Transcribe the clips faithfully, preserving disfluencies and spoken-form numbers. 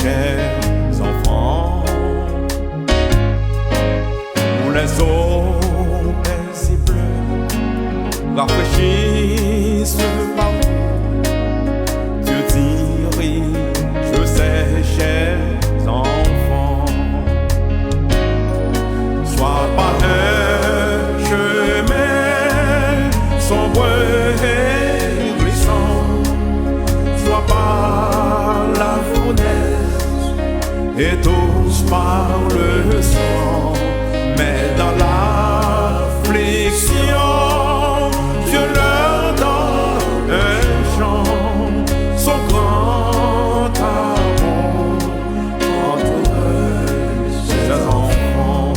chers enfants, où les eaux paisibles rafraîchissent partout, Dieu dirige ses chers enfants. Soit par un chemin sombre et glissant, soit par la fournaise, et tous par le sang, mais dans l'affliction, Dieu leur donne un chant, son grand amour entoure ses enfants.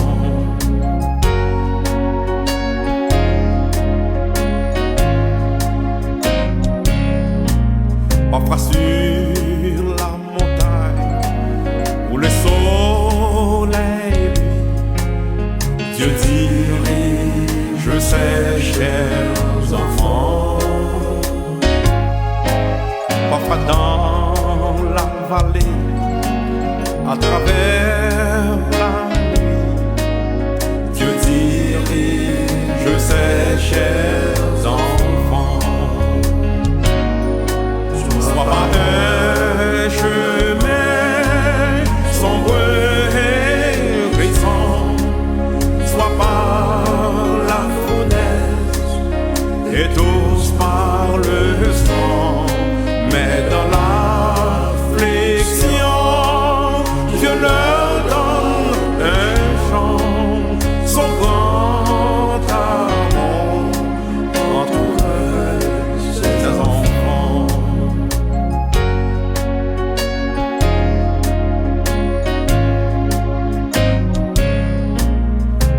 Parfois sur la montagne où le soleil brille, Dieu dirige ses chers enfants. Parfois dans la vallée, à travers la nuit, Dieu dirige ses chers enfants. Soit par un chemin sombre et glissant, soit par la fournaise, et tous par le sang, mais dans l'affliction, Dieu leur donne un chant, son grand amour entoure ses enfants.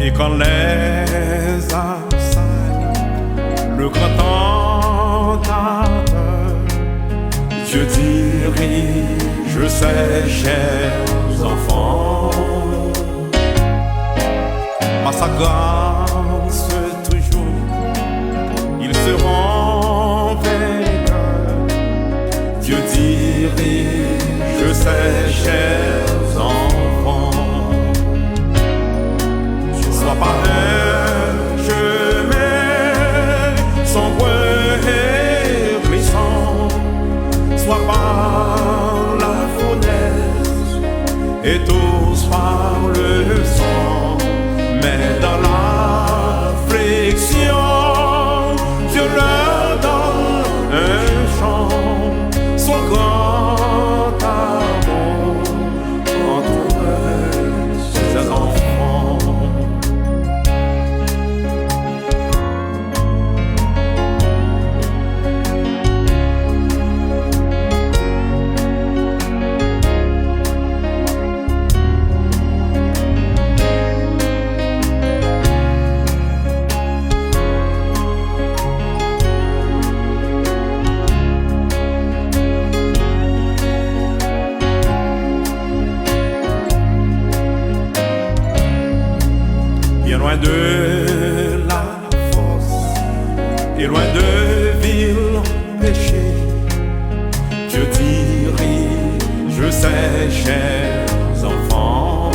Et quand les assaillit, le grand tentateur, Dieu dirige ses chers enfants. Par sa grâce toujours, ils seront vainqueurs. Dieu dirige ses chers enfants. Soit par un chemin sombre et glissant, soit par la fournaise, et tous par le sang, mais dans l'affliction, Dieu leur donne un chant, son grand amour entoure ses enfants. Bien loin de la force et loin de vil péché, Dieu dirige ses chers enfants.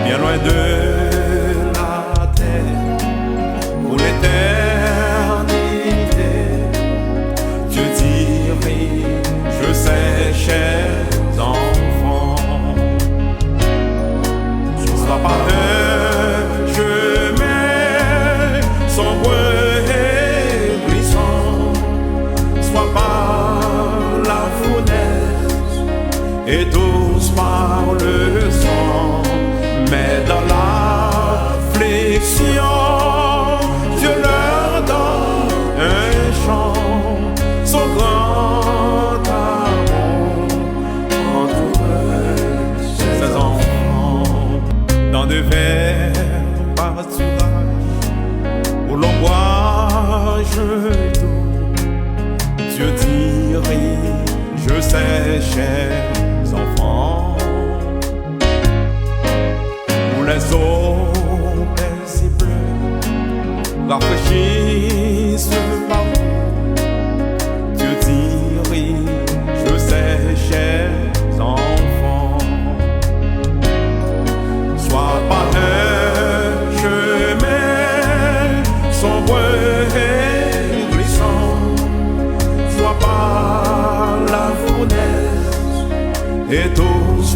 Bien loin de la terre, pour l'éternité, Dieu dirige ses chers enfants. Soit par un chemin sombre et glissant, soit par la fournaise, et tous par le sang, mais dans l'affliction, Dieu leur donne un chant, son grand amour entoure ses enfants. Dans de verts pâturages, où l'ombrage doux, Dieu dirige ses chers enfants. Où les eaux paisibles rafraîchissent partout, Dieu dirige ses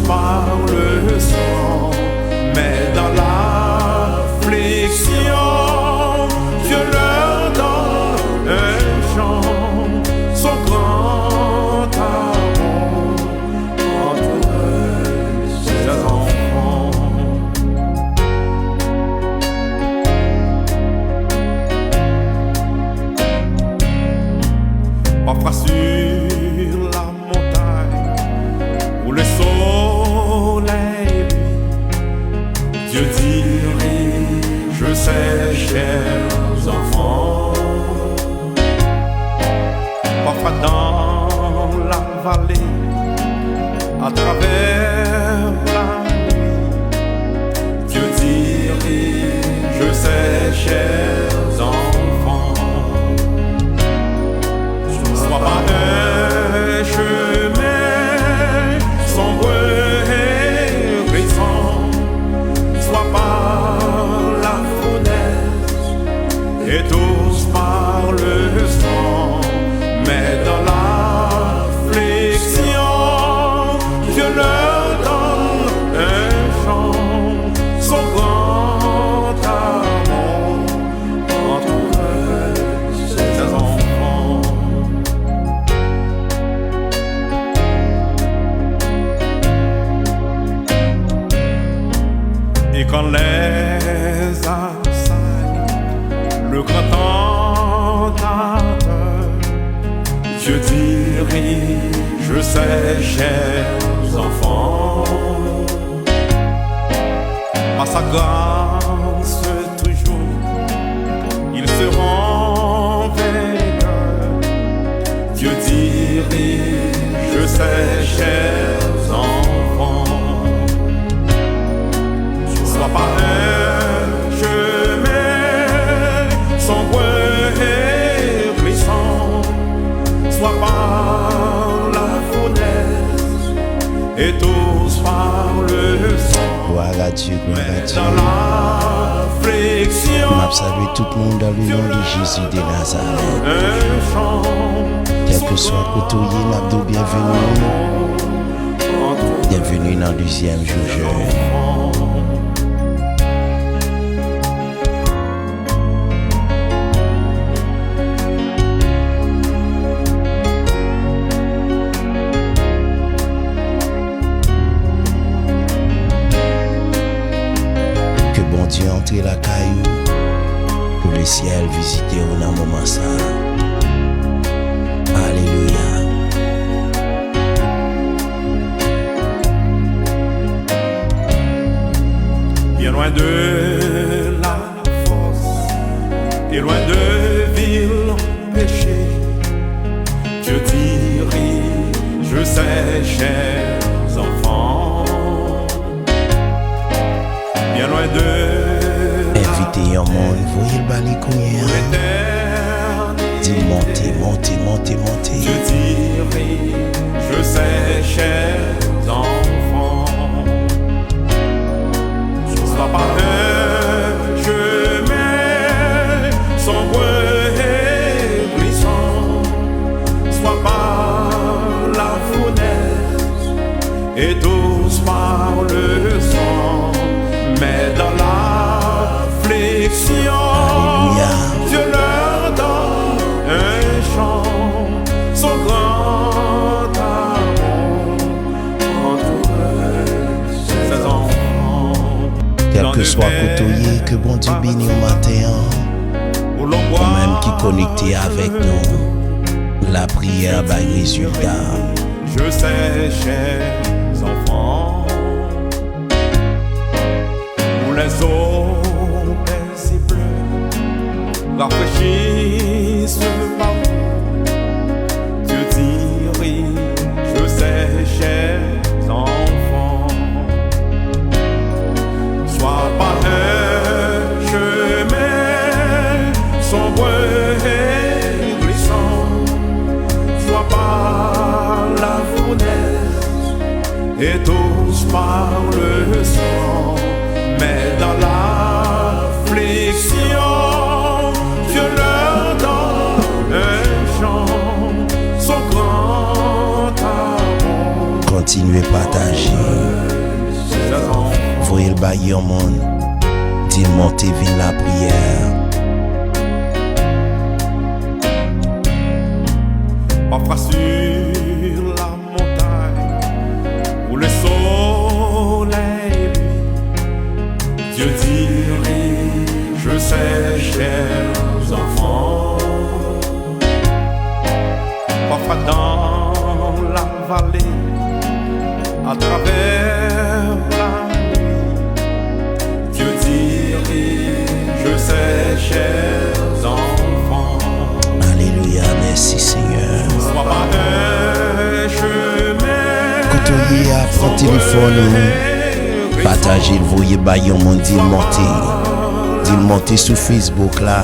par le sang, mais dans l'affliction, Dieu leur donne un chant. Son grand amour entoure ses enfants. Parfois sur la montagne où le soleil brille, Dieu dirige ses chers enfants. Parfois dans la vallée, à travers la nuit, Dieu dirige ses chers enfants. Soit par un chemin sombre et glissant, soit par la fournaise, et tous par le sang, mais dans l'affliction, Dieu leur donne un chant, son grand amour entoure ses enfants. Et quand les assaillants, le grand tentateur, Dieu dirige ses chers enfants. Par sa grâce toujours, ils seront vainqueurs. Dieu dirige ses chers enfants. Soit par un chemin sombre et glissant, soit par la fournaise, et tous par le sang. Gloire à Dieu, gloire à Dieu. Dans l'affliction, m ap salye tout moun dans le nom de Jésus de Nazareth. Kèlkeswa kote w ye, n ap di w byenveni. Byenveni nan dezyèm jou jèn. Ke Bondye antre lakay ou, ke lesyèl vizite w nan moman sa a. Alelouya. Bien loin de la force et loin de vil péché, Dieu dirige ses chers enfants. Bien loin de la... Envite yon moun, voye l ba li kounye a. Di l monte, monte, monte, monte. Dieu dirige ses chers enfants. Soit par un chemin sombre et glissant, soit par la fournaise, et tous par le sang, mais dans l'affliction, Dieu leur donne un chant, son grand amour entoure ses enfants. Kèlkeswa kote w ye, ke Bondye beni w maten an. Ou menm ki konekte avèk nou, lapriyè bay rezilta. Je sais, chers enfants, où les eaux paisibles rafraîchissent partout. Dieu dirige ses chers enfants. Soit par un chemin sombre et glissant, soit par la fournaise, et tous par le sang, mais dans l'affliction, Dieu leur donne un chant, son grand amour. Kontinye pataje. Voye l bay yon moun. Di l monte vin lapriyè. Parfois sur la montagne où le soleil brille, Dieu dirige ses chers enfants. Parfois dans la vallée, à travers la nuit, Dieu dirige ses chers enfants. Alelouya, mèsi Senyè. Soit par un chemin. Kote w ye a, pran telefòn ou, pataje l, voye bay yon moun, di l monte. Di l monte sou Facebook la.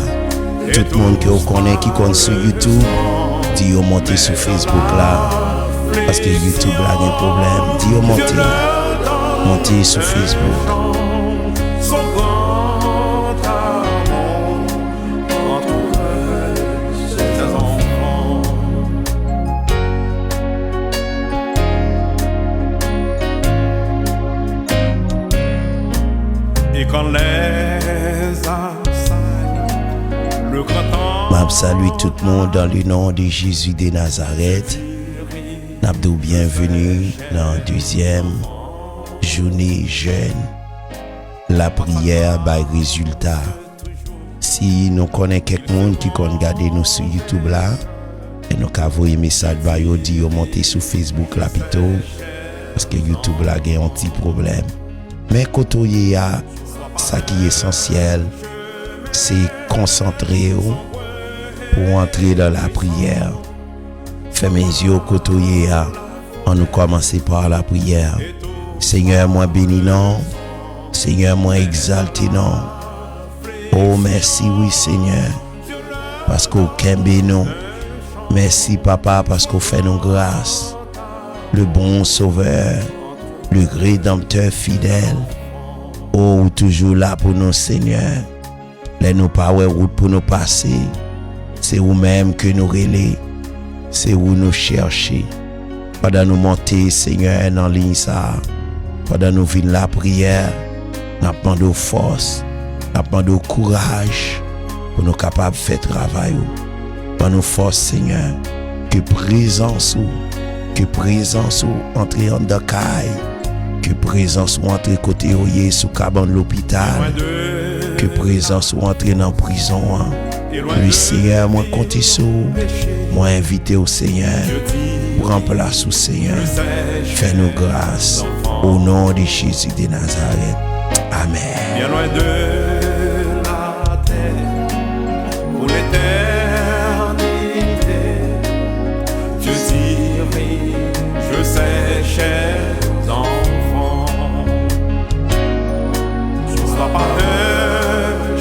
Tout moun ke w konnen ki konn sou YouTube, di yo monte sou Facebook la. Paske YouTube la gen pwoblèm. Di yo monte. Monte sou Facebook. Et quand les M ap salye tout moun dans le nom de Jésus de Nazareth. N ap di w byenveni nan dezyèm jounen jèn lapriyè bay rezilta. Si nou konnen kèk moun ki konn gade nou sou YouTube la, e nou ka voye mesaj ba yo, di yo monte sou Facebook la pito, paske YouTube la gen yon ti pwoblèm. Men kote w ye a, sa ki esansyèl, se konsantre w pou w antre nan lapriyè. Fèmen zye w kote w ye a. Annou kòmanse pa lapriyè. Senyè, mwen beni non w. Senyè, mwen egzalte non w. O, mèsi wi, Senyè, paske w kenbe nou. Mèsi, Papa, paske w fè nou gras. Le bon Sauveur, le Rédempteur fidèle. O, ou toujou la pou nou, Senyè. Lè nou pa wè wout pou nou pase, se ou menm ke nou rele, se ou nou chèche. Pandan nou monte, Senyè, nan liy sa a, pandan nou vin lapriyè, n ap mande w fòs, n ap mande w kouraj pou nou kapab fè travay ou. Ban nou fòs, Senyè, ke prezans ou, ke prezans ou antre anndan kay, ke prezans ou antre kote yo ye sou kabann lopital, ke prezans ou antre nan prizon an. Wi, Senyè, mwen konte sou ou. Mwen envite w, Senyè, pran plas ou, Senyè. Fè nou gras. O non de Jezi de Nazarèt. Amèn. Bien loin de la terre, pour l'éternité, Dieu dirige ses chers enfants. Soit par un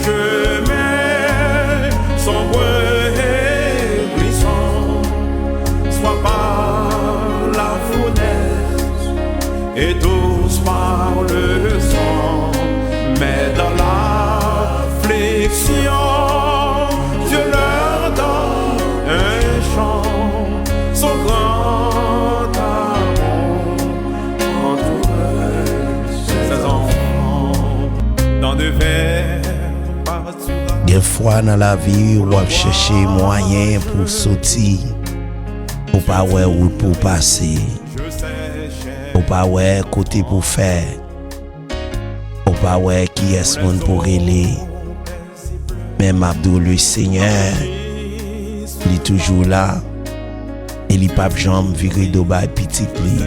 chemin sombre et glissant, soit par la fournaise et douce par le sang, mais dans l'affliction, Dieu leur donne un chant, son grand amour entoure ses enfants. Dans de verts pâturages. Gen fwa nan lavi, w ap chèche mwayen pou w soti. Ou pa wè wout pou w pase. Ou pa wè kote pou w fè. Ou pa wè kiyès moun pou rele. Men m ap di w, le Senyè, li toujou la. E li p ap janm vire do bay pitit li.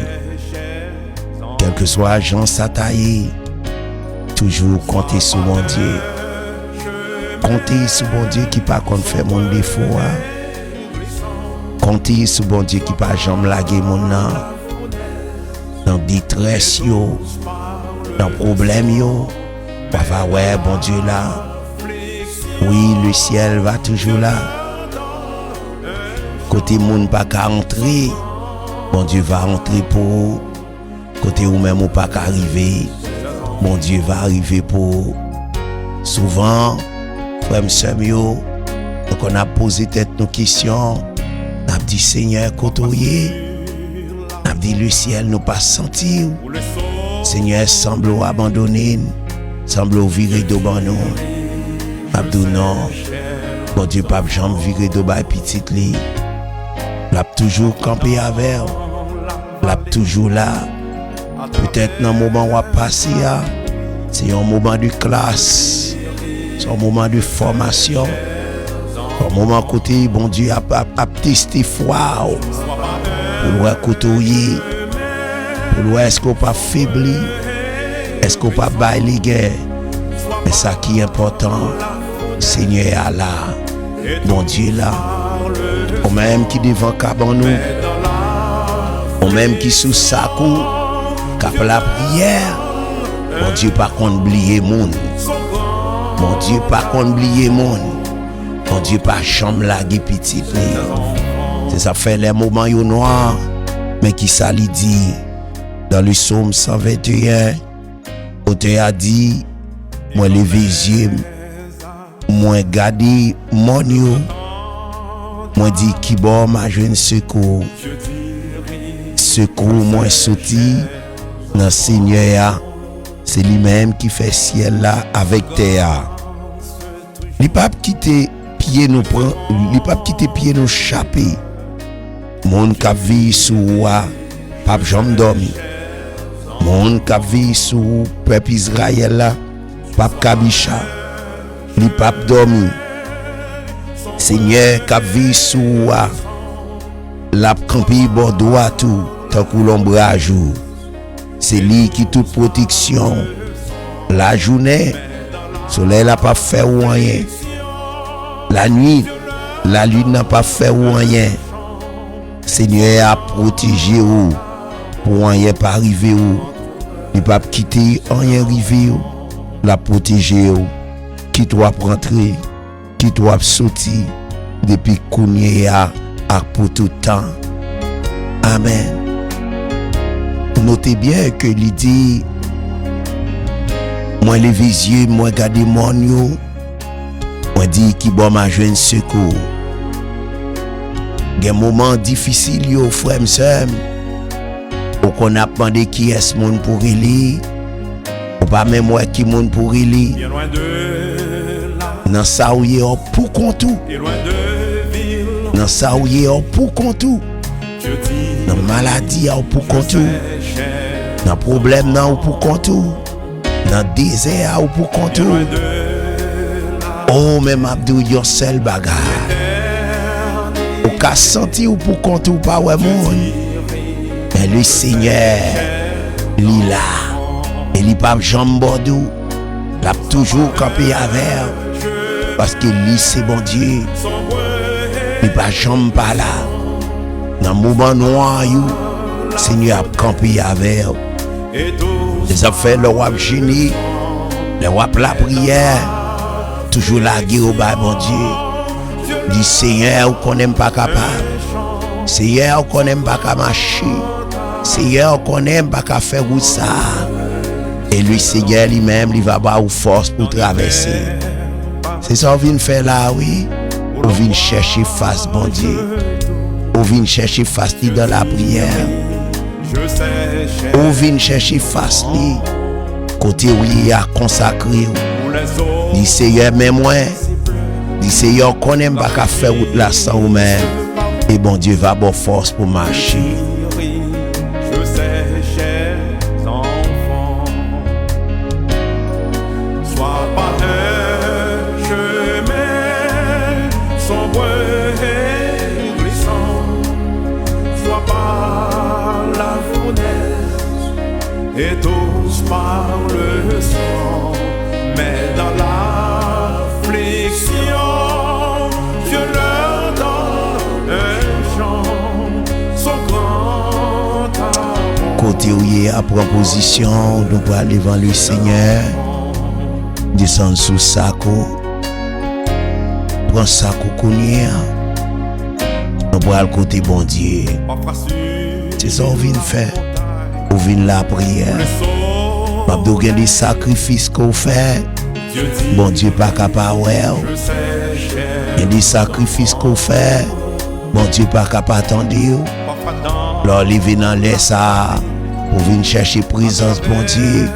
Kèlkeswa jan sa ta ye, toujou konte sou Bondye. Konte sou Bondye ki pa konn fè moun defo a. Konte sou Bondye ki pa janm lage moun nan. Nan detrès yo, nan pwoblèm yo, w ap va wè Bondye la. Wi, le ciel va toujours là. Kote moun pa ka antre, Bondye va antre pou ou. Kote ou menm ou pa ka rive, Bondye va rive pou ou. Souvan, frè m, sè m yo, nou konn ap poze tèt nou kesyon, n ap di, Senyè, kote w ye? N ap di, le ciel, nou pa santi w. Senyè, sanble w abandone n, sanble w vire do ban nou. M ap di w non, Bondye p ap janm vire do bay pitit li. L ap toujou kanpe avè w. L ap toujou la. Petèt nan moman w ap pase a, se yon moman de klas, se yon moman de fòmasyon, se yon moman kote Bondye ap, ap, ap teste fwa w, pou l wè kote w ye, pou l wè èske w p ap febli, èske w p ap bay legen. Men sa ki enpòtan, Senyè a la. Bondye la, ou menm ki devan kabann ou, ou menm ki sou sak ou, k ap lapriyè, Bondye pa konn bliye moun. Bondye pa konn bliye moun. Bondye pa janm lage pitit li. Se sa k fè lè moman yo nwa, men ki sa li di nan le Sòm san venteyen, otè a di, mwen leve zye m, mwen gade mòn yo, mwen di, kibò m a jwenn sekou? Sekou mwen soti nan Senyè a, se li menm ki fè syèl la avèk tè a. Li p ap kite pye nou pran, li p ap kite pye nou chape. Moun k ap veye sou ou a p ap janm dòmi. Moun k ap veye sou ou, pèp Izrayèl la, p ap kabicha. Li p ap dòmi. Senyè k ap veye sou ou a, l ap kanpe bò dwat ou tankou lonbraj ou. Se li ki tout pwoteksyon w. Lajounen, solèy la p ap fè ou anyen. Lannuit, lalin nan p ap fè ou anyen. Senyè a ap pwoteje ou pou anyen pa rive ou. Li p ap kite anyen rive ou. L ap pwoteje ou. Kit w ap rantre, kit w ap soti, depi kounye a ak pou tout tan. Amèn. Note byen ke li di, mwen leve zye m, mwen gade mòn yo, mwen di, kibò m a jwenn sekou? Gen moman difisil yo, frè m, sè m. Ou konn ap mande kiyès moun pou rele, ou pa menm wè ki moun pou rele. Nan sa ou ye a, w pou kont ou. Nan sa ou ye a, w pou kont ou. Nan maladi a, w pou kont ou. Nan pwoblèm nan, w pou kont ou. Nan dezè a, w pou kont ou. O, men m ap di w yon sèl bagay. Ou ka santi w pou kont ou, pa wè moun. Men le Senyè, li la. E li p ap janm bòde w. L ap toujou kanpe avè w. Paske li se Bondye. Li pa janm pa la. Nan moman nwa yo, Senyè ap kanpe avè w. Se sa k fè lè w ap jene, lè w ap lapriyè, toujou lage yo bay Bondye. Di, Senyè, ou konnen m pa kapab. Senyè, ou konnen m pa ka mache. Senyè, ou konnen m pa ka fè wout sa a. E li, Senyè li menm, li va ba ou fòs pou travèse. Se sa w vin fè la a, wi. Ou vin chèche fas Bondye. Ou vin chèche fas li nan lapriyè. Ou vin chèche fas li. Kote w ye a, konsakre w. Di, Seyè, men mwen. Di, Seyè, ou konnen m pa ka fè wout la san ou menm. E Bondye va ba w fòs pou mache. Soit par un chemin sombre et glissant, soit par la fournaise et tous par le sang, mais dans l'affliction, Dieu leur donne un chant, son grand amour. Kote w ye a, pran pozisyon w, nou pral devan le Senyè. Desann sou sak ou. Pran sak ou kounye a. Nou pral kote Bondye. Se sa w vin fè. Ou vin lapriyè. M ap di w gen de sakrifis ke w fè. Bondye pa ka pa wè w. Gen de sakrifis ke w fè. Bondye pa ka pa tande w. Lè w leve nan lè sa a, pou vin chèche prezans Bondye,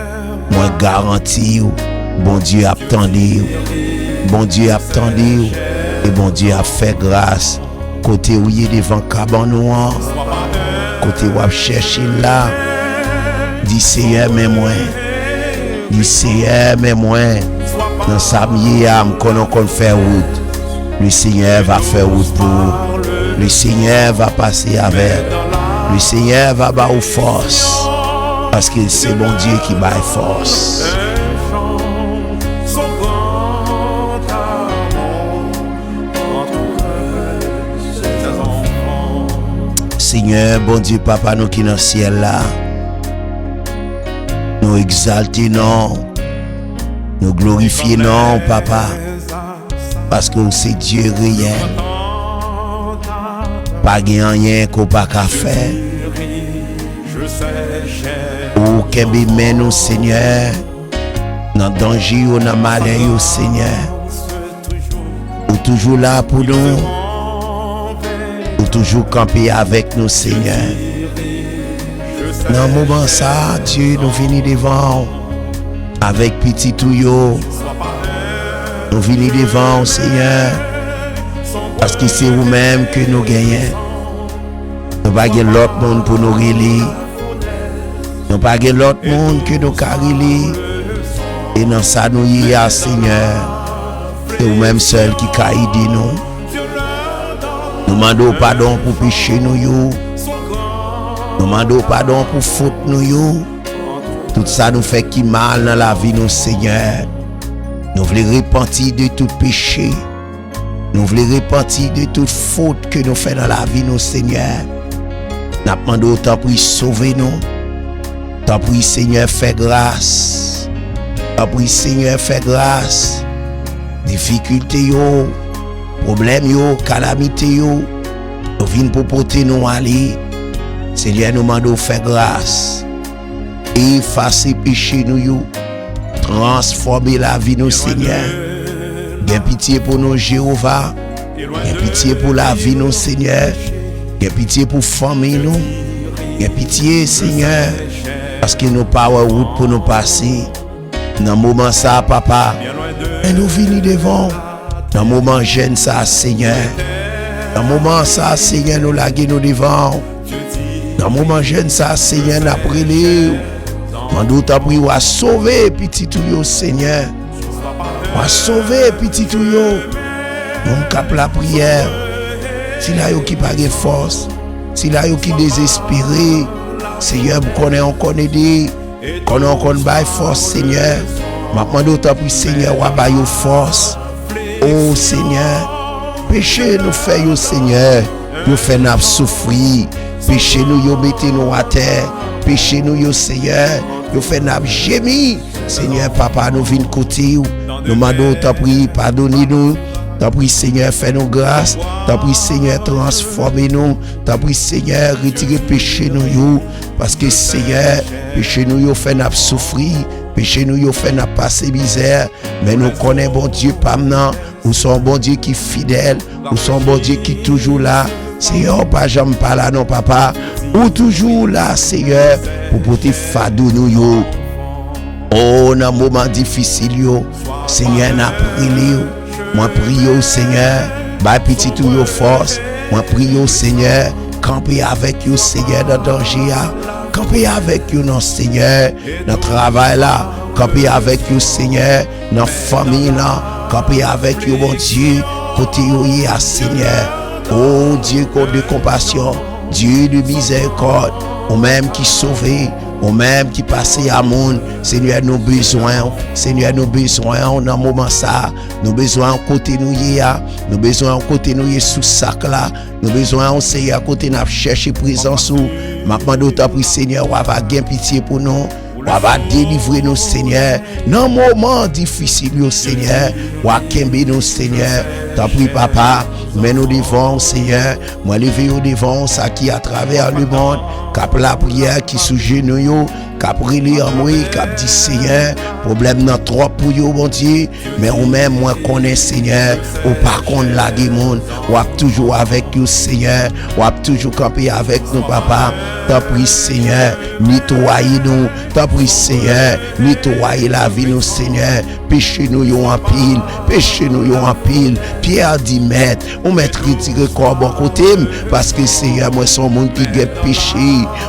mwen garanti w, Bondye ap tande w. Bondye ap tande w, e Bondye ap fè gras kote w ye devan kabann ou an, kote w ap chèche l la. Di, Seyè, men mwen. Di, Seyè, men mwen. Nan sa m ye a, m konnen w konn fè wout. Le Seigneur va fè wout pou ou. Le Seigneur va pase avèk. Le Seigneur va ba ou fòs. Paske se Bondye ki bay fòs. Senyè, Bondye Papa nou ki nan syèl la, nou egzalte non w, nou glorifye non w, Papa, paske w se Dye reyèl. Pa gen anyen ke w pa ka fè. Ou kenbe men nou, Senyè, nan danje yo, nan malè yo, Senyè. Ou toujou la pou nou. Ou toujou kanpe avèk nou, Senyè. Nan moman sa a, Dye, nou vini devan w avèk pitit ou yo. Nou vini devan w, Senyè, paske se ou menm ke nou genyen. Nou pa gen lòt moun pou nou rele. Nou pa gen lòt moun ke nou ka rele. E nan sa nou ye a, Senyè, se ou menm sèl ki ka ede nou. Nou mande w padon pou peche nou yo. Nou mande w padon pou fot nou yo. Tout sa nou fè ki mal nan lavi nou, Senyè. Nou vle repanti de tout peche. Nou vle repanti de tout fot ke nou fè nan lavi nou, Senyè. N ap mande w, tanpri, sove nou. Tanpri, Senyè, fè gras. Tanpri, Senyè, fè gras. Difikilte yo, pwoblèm yo, kalamite yo, yo vin pou pote nou ale. Senyè, nou mande w fè gras. Efase peche nou yo. Transfòme lavi nou, Senyè. Gen pitye pou nou, Jewova. Gen pitye pou lavi nou, Senyè. Gen pitye pou fanmi nou. Gen pitye, Senyè, paske nou pa wè wout pou nou pase. Nan moman sa a, Papa, men nou vini devan w. Nan moman jèn sa a, Senyè. Nan moman sa a, Senyè, nou lage nou devan w. Nan moman jèn sa a, Senyè, n ap rele w. Mande w, tanpri, w a sove pitit ou yo, Senyè. W a sove pitit ou yo. Moun k ap lapriyè. Sila yo ki pa gen fòs. Sila yo ki dezespere. Senyè, m konnen w konn ede. Konnen w konn bay fòs, Senyè. M ap mande w, tanpri, Senyè, w a ba yo fòs. O Senyè, peche nou fè yo, Senyè, yo fè n ap soufri. Peche nou yo mete nou atè. Peche nou yo, Senyè, yo fè n ap jemi. Senyè, Papa, nou vin kote w. Nou mande w, tanpri, padone nou. Tanpri, Senyè, fè nou gras. Tanpri, Senyè, transfòme nou. Tanpri, Senyè, retire peche nou yo. Paske, Senyè, peche nou yo fè n ap soufri. Peche nou yo fè n ap pase mizè. Men nou konnen Bondye pa m nan, ou se yon Bondye ki fidèl, ou se yon Bondye ki toujou la. Senyè, ou pa janm pa la non, Papa. Ou toujou la, Senyè, pou pote fado nou yo. O, nan moman difisil yo, Senyè, n ap rele w. Mwen priye w, Senyè, bay pitit ou yo fòs. Mwen priye w, Senyè, kanpe avèk yo, Senyè, nan danje a. Kanpe avèk yo, non, Senyè, nan travay la. Kanpe avèk yo, Senyè, nan fanmi lan. Kanpe avèk yo, Bondye, kote yo ye a, Senyè. O Dye de konpasyon, Dye de mizèrikòd, ou menm ki sove, ou menm ki pase a moun, Senyè, nou bezwen w. Senyè, nou bezwen w nan moman sa a. Nou bezwen w kote nou ye a. Nou bezwen w kote nou ye sou sak la. Nou bezwen w, Senyè, kote n ap chèche prezans ou. M ap mande w, tanpri, Senyè, w a va gen pitye pou nou. W a va delivre nou, Senyè, nan moman difisil yo, Senyè. W a kenbe nou, Senyè. Tanpri, Papa, men nou devan w, Senyè. Mwen leve yo devan w, sa ki atravè lemonn, k ap lapriyè, ki sou jenou yo. k ap rele anmwe, k ap di, Senyè, pwoblèm nan twòp pou yo, Bondye, men ou menm, mwen konnen, Senyè, ou pa konn lage moun, w ap toujou avèk yo, Senyè, w ap toujou kanpe avèk nou, Papa. Tanpri, Senyè, netwaye nou, tanpri, Senyè, netwaye lavi nou, Senyè. Peche nou yo anpil, peche nou yo anpil. Pyè di, Mèt, ou mèt retire kò w bò kote m, paske, Senyè, mwen se yon moun ki gen peche.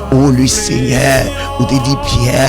O, le Senyè, ou te di Pyè,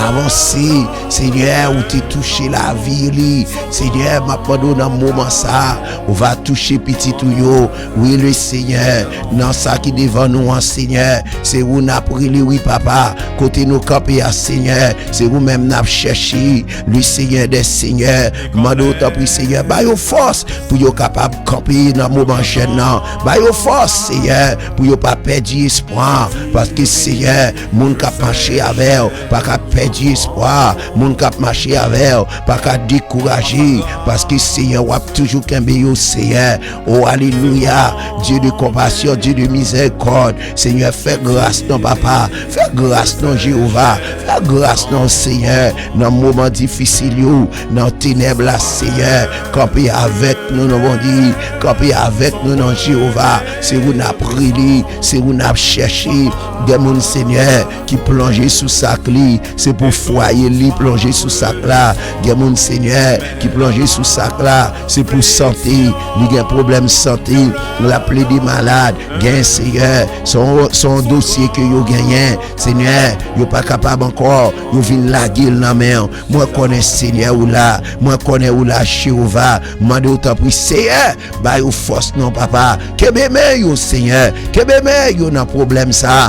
avanse. Senyè, ou te touche lavi li. Senyè, m ap mande w nan moman sa a, ou va touche pitit ou yo. Wi, le Senyè, nan sa ki devan nou an, Senyè, se ou n ap rele, wi, Papa. Kote nou kanpe a, Senyè, se ou menm n ap chèche. Le Senyè dè Senyè, mande w, tanpri, Senyè, ba yo fòs pou yo kapab kanpe nan moman jèn nan. Ba yo fòs, Senyè, pou yo pa pèdi espwa, paske, Senyè, moun k ap mache avè w pa ka pèdi espwa, moun k ap mache avè w pa ka dekouraje, paske, Senyè, w ap toujou kenbe yo, Senyè. O, alelouya! Dye de konpasyon, Dye de mizèrikòd, Senyè, fè gras non, Papa, fè gras non, Jewova, fè gras non, Senyè, nan moman difisil yo, nan tenèb la, Senyè, kanpe avèk nou, non, Bondye, kanpe avèk nou, non, Jewova, se ou n ap rele, se ou n ap chèche. Gen moun, Senyè, ki plonje sou sak li, se pou fwaye li plonje sou sak la. Gen moun, Senyè, ki plonje sou sak la, se pou sante, li gen pwoblèm sante, l ap plede malad. Gen, Senyè, se yon, se yon dosye ke yo genyen, Senyè, yo pa kapab ankò, yo vin lage l nan men w. Mwen konnen, Senyè, ou la, mwen konnen ou la, Jewova. Mande w, tanpri, Senyè, ba yo fòs non, Papa. Kenbe men yo, Senyè. Kenbe men yo nan pwoblèm sa a.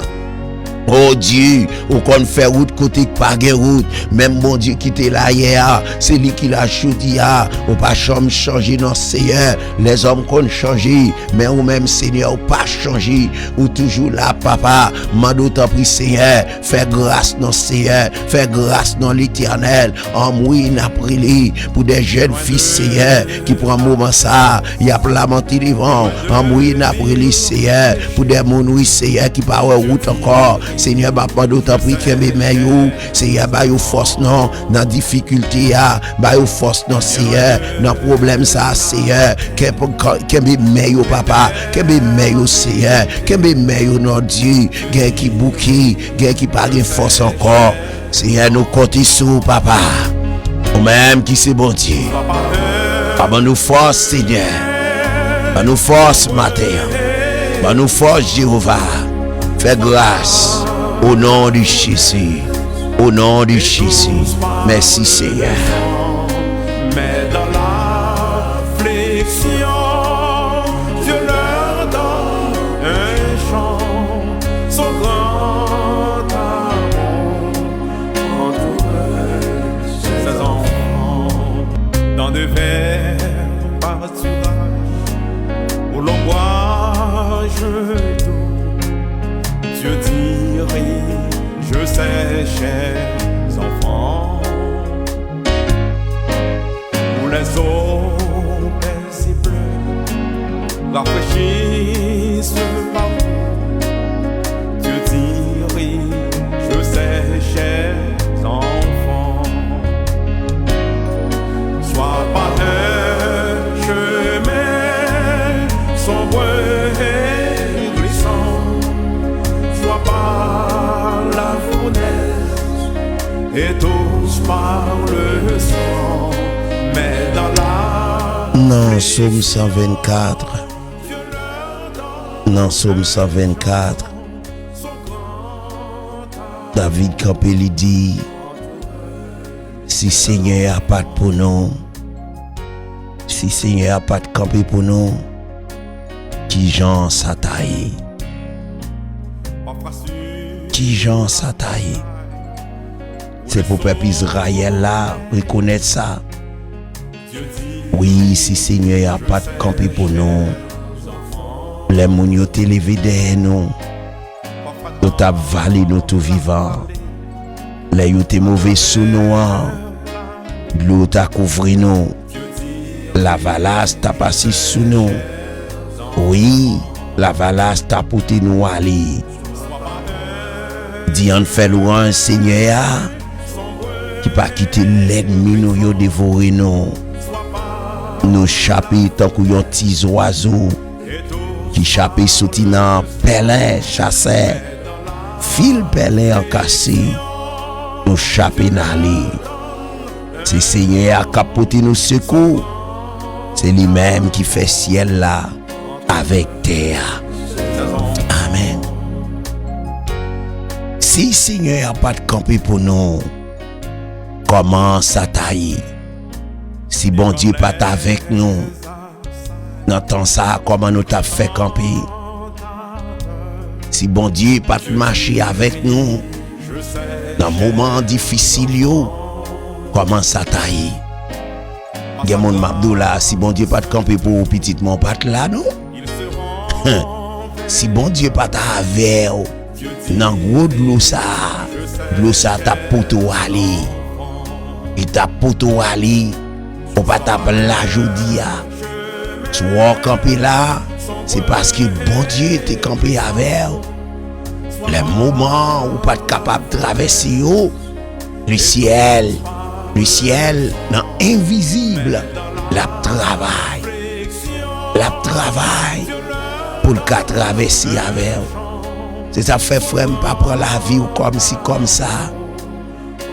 O Dye, ou konn fè wout kote k pa gen wout. Menm Bondye ki te la yè a, se li ki la jodi a. Ou pa janm chanje non, Senyè. Lèzòm konn chanje, men ou menm, Senyè, ou pa chanje. Ou toujou la, Papa. Mande w, tanpri, Senyè, fè gras non, Senyè. Fè gras non, Letènèl. Anmwe, n ap rele pou de jèn fi, Senyè, ki pran moman sa a, y ap lamante devan w. Anmwe, n ap rele, Senyè, pou de moun, wi, Senyè, ki pa wè wout ankò. Senyè, m ap mande w, tanpri, kenbe men yo. Senyè, ba yo fòs non nan difikilte a. Ba yo fòs non, Senyè, nan pwoblèm sa a, Senyè. Ken-, ken-, kenbe men yo, Papa. Kenbe men yo, Senyè. Kenbe men yo, non, Dye. Gen ki bouke, gen ki pa gen fòs ankò. Senyè, nou konte sou ou, Papa. Ou menm ki se Bondye. Pa ban nou fòs, Senyè. Ban nou fòs maten an. Ban nou fòs, Jewova. Fè gras. O non de Jezi. O non de Jezi. Mèsi, Senyè. Mais dans l'affliction, Dieu leur donne un chant, son grand amour entoure ses enfants. Dans de verts pâturages, où l'ombrage doux, Dieu dirige ses chers enfants. Où les eaux paisibles rafraîchissent partout, Dieu dirige ses chers enfants. Soit par un chemin sombre et glissant, soit par la fournaise, et tous par le sang, mais dans la Nan Sòm san vennkat, nan Sòm san vennkat, David kanpe, li di, si Senyè a pa t pou nou, si Senyè a pa t kanpe pou nou, kijan sa ta ye? Kijan sa ta ye? Se pou pèp Izrayèl la rekonèt sa. Wi, si Senyè a pa t kanpe pou nou, lè moun yo te leve dèyè nou, yo t ap vale nou tou vivan. Lè yo te move sou nou an, dlo ta kouvri nou. Lavalas ta pase sou nou. Wi, lavalas ta pote nou ale. Di ann fè lwanj Senyè a, ki pa kite lènmi nou yo devore nou. Nou chape tankou yon ti zwazo ki chape soti nan pèlen chasè, fil pèlen an kase, nou chape n ale. Se Senyè a k ap pote nou sekou. Se li menm ki fè syèl la avèk tè a. Amèn. Si Senyè a pa t kanpe pou nou, kòman sa ta ye? Si Bondye pa t avèk nou, nan tan sa a, kòman nou t ap fè kanpe? Si Bondye pa t mache avèk nou nan moman difisil yo, kòman sa ta ye? Gen moun m ap di w la, si Bondye pa t kanpe pou ou, pitit mwen, ou pa t la non. Si Bondye pa t avè w nan gwo dlo sa a, dlo sa a t ap pote w ale. Li t ap pote w ale. Ou pa t ap la jodi a. Si w wè w kanpe la a, se paske Bondye te kanpe avè w. Lè moman ou pa t kapab travèse yo, lesyèl, lesyèl nan envizib, l ap travay. L ap travay pou l ka travèse avè w. Se sa k fè, frè m, pa pran lavi w kòmsi kòmsa.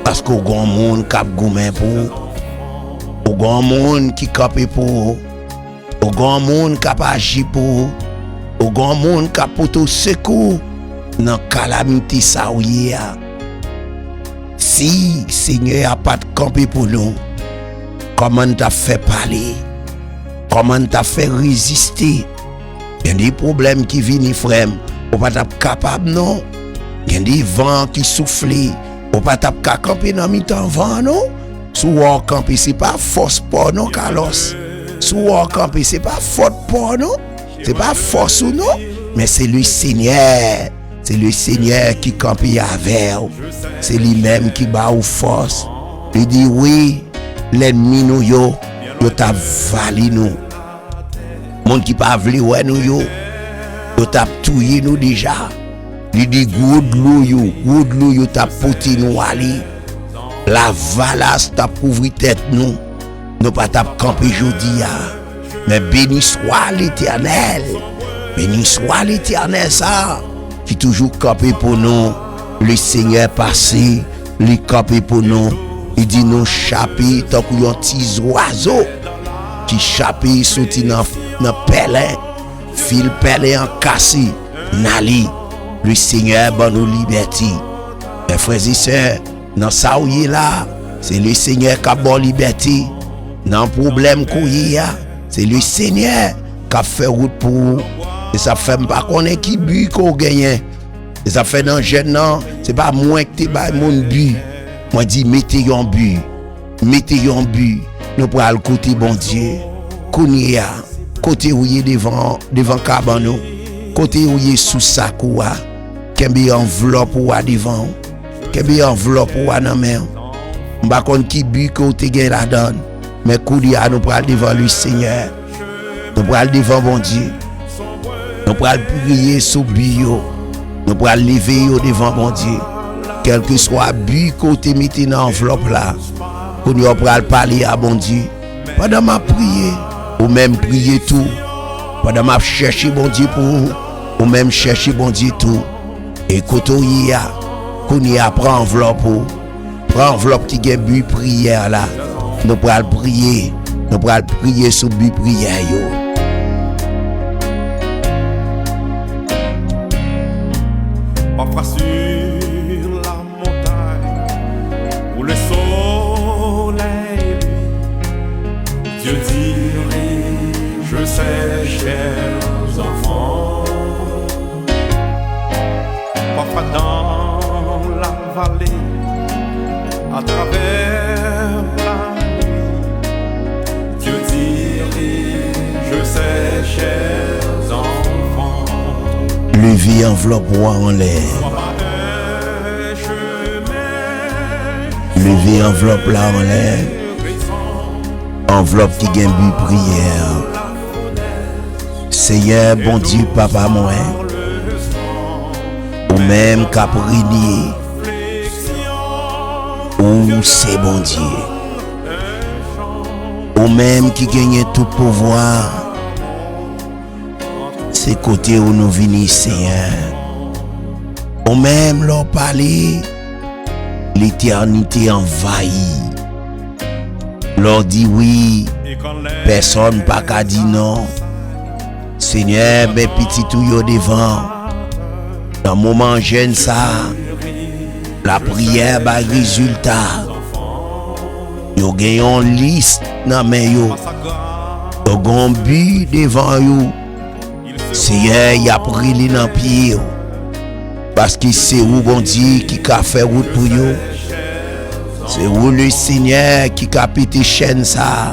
Paske w gen yon moun k ap goumen pou ou. Ou gen yon moun ki kanpe pou ou. Ou gen yon moun k ap aji pou ou. Ou gen yon moun k ap pote w sekou nan kalamite sa w ye a. Si Senyè a pa t kanpe pou nou, kòman n t ap fè pale? Kòman n t ap fè reziste? Gen de pwoblèm ki vini, frè m, ou pa t ap kapab non. Gen de van ki soufle, ou pa t ap ka kanpe nan mitan van an non. Si w wè w kanpe, se pa fòs pa w non, Carlos. Si w wè w kanpe, se pa fòt pa w non. Se pa fòs ou non. Men se le Senyè. Se le Senyè ki kanpe avè w. Se li menm ki ba ou fòs. Li di wi, lènmi nou yo, yo t ap vale nou. Moun ki pa vle wè nou yo, yo t ap touye nou deja. Li di gwo dlo yo, gwo dlo yo t ap pote nou ale. Lavalas t ap kouvri tèt nou. Nou pa t ap kanpe jodi a. Men beni swa Letènèl. Beni swa Letènèl sa a ki toujou kanpe pou nou. Le Senyè pase, li kanpe pou nou. Li di nou chape tankou yon ti zwazo ki chape soti nan, nan pèlen. Fil pèlen an kase, n ale. Le Senyè ban nou libète. Men frè e sè, nan sa w ye la, se le Senyè k ap ba w libète. Nan pwoblèm ke w ye a, se le Senyè k ap fè wout pou ou. E sa fè m pa konnen ki bi ke w genyen. E sa fè nan jèn nan, se pa mwen ki te bay moun bi. Mwen di mete yon bi. Mete yon bi. Nou pral koute Bondye. Kounye a, kote ou ye devan, devan kabann ou, kote ou ye sou sak ou a, kenbe anvlòp ou a devan ou. Kenbe anvlòp ou a nan men w. M pa konn ki bi ke w te gen ladan l, men kounye a nou pral devan le Senyè. Nou pral devan Bondye. Nou pral priye sou bi yo. Nou pral leve yo devan Bondye. Kèlkeswa bi ke w te mete nan anvlòp la, kounye a w pral pale a Bondye. Pandan m ap priye, ou menm priye tou. Pandan m ap chèche Bondye pou ou, ou menm chèche Bondye tou. E kote w ye a, kounye a pran anvlòp ou. Pran anvlòp ki gen bi priyè la. Nou pral priye. Nou pral priye sou bi priyè yo. Parfois sur la montagne où le soleil brille, Dieu dirige ses chers enfants. Parfois dans la vallée, à travers la nuit, Dieu dirige ses chers enfants. Leve anvlòp ou a anlè. Leve anvlòp la anlè. Anvlòp ki gen bi priyè. Senyè Bondye, Papa mwen, Ou menm k ap renye. Ou se Bondye. Ou menm ki genyen tout pouvwa. Se kote w nou vini, Senyè. Ou menm, lè w pale, letènite anvayi. Lè w di wi, pèsonn pa ka di non. Senyè, men pitit ou yo devan. Nan moman jèn sa a, lapriyè bay rezilta. Yo gen yon lis nan men yo. Yo gen yon bi devan yo. Seyè, y ap rele nan pye w. Paske se ou, Bondye, ki ka fè wout pou yo. Se ou, Lesenyè, ki ka pete chèn sa a.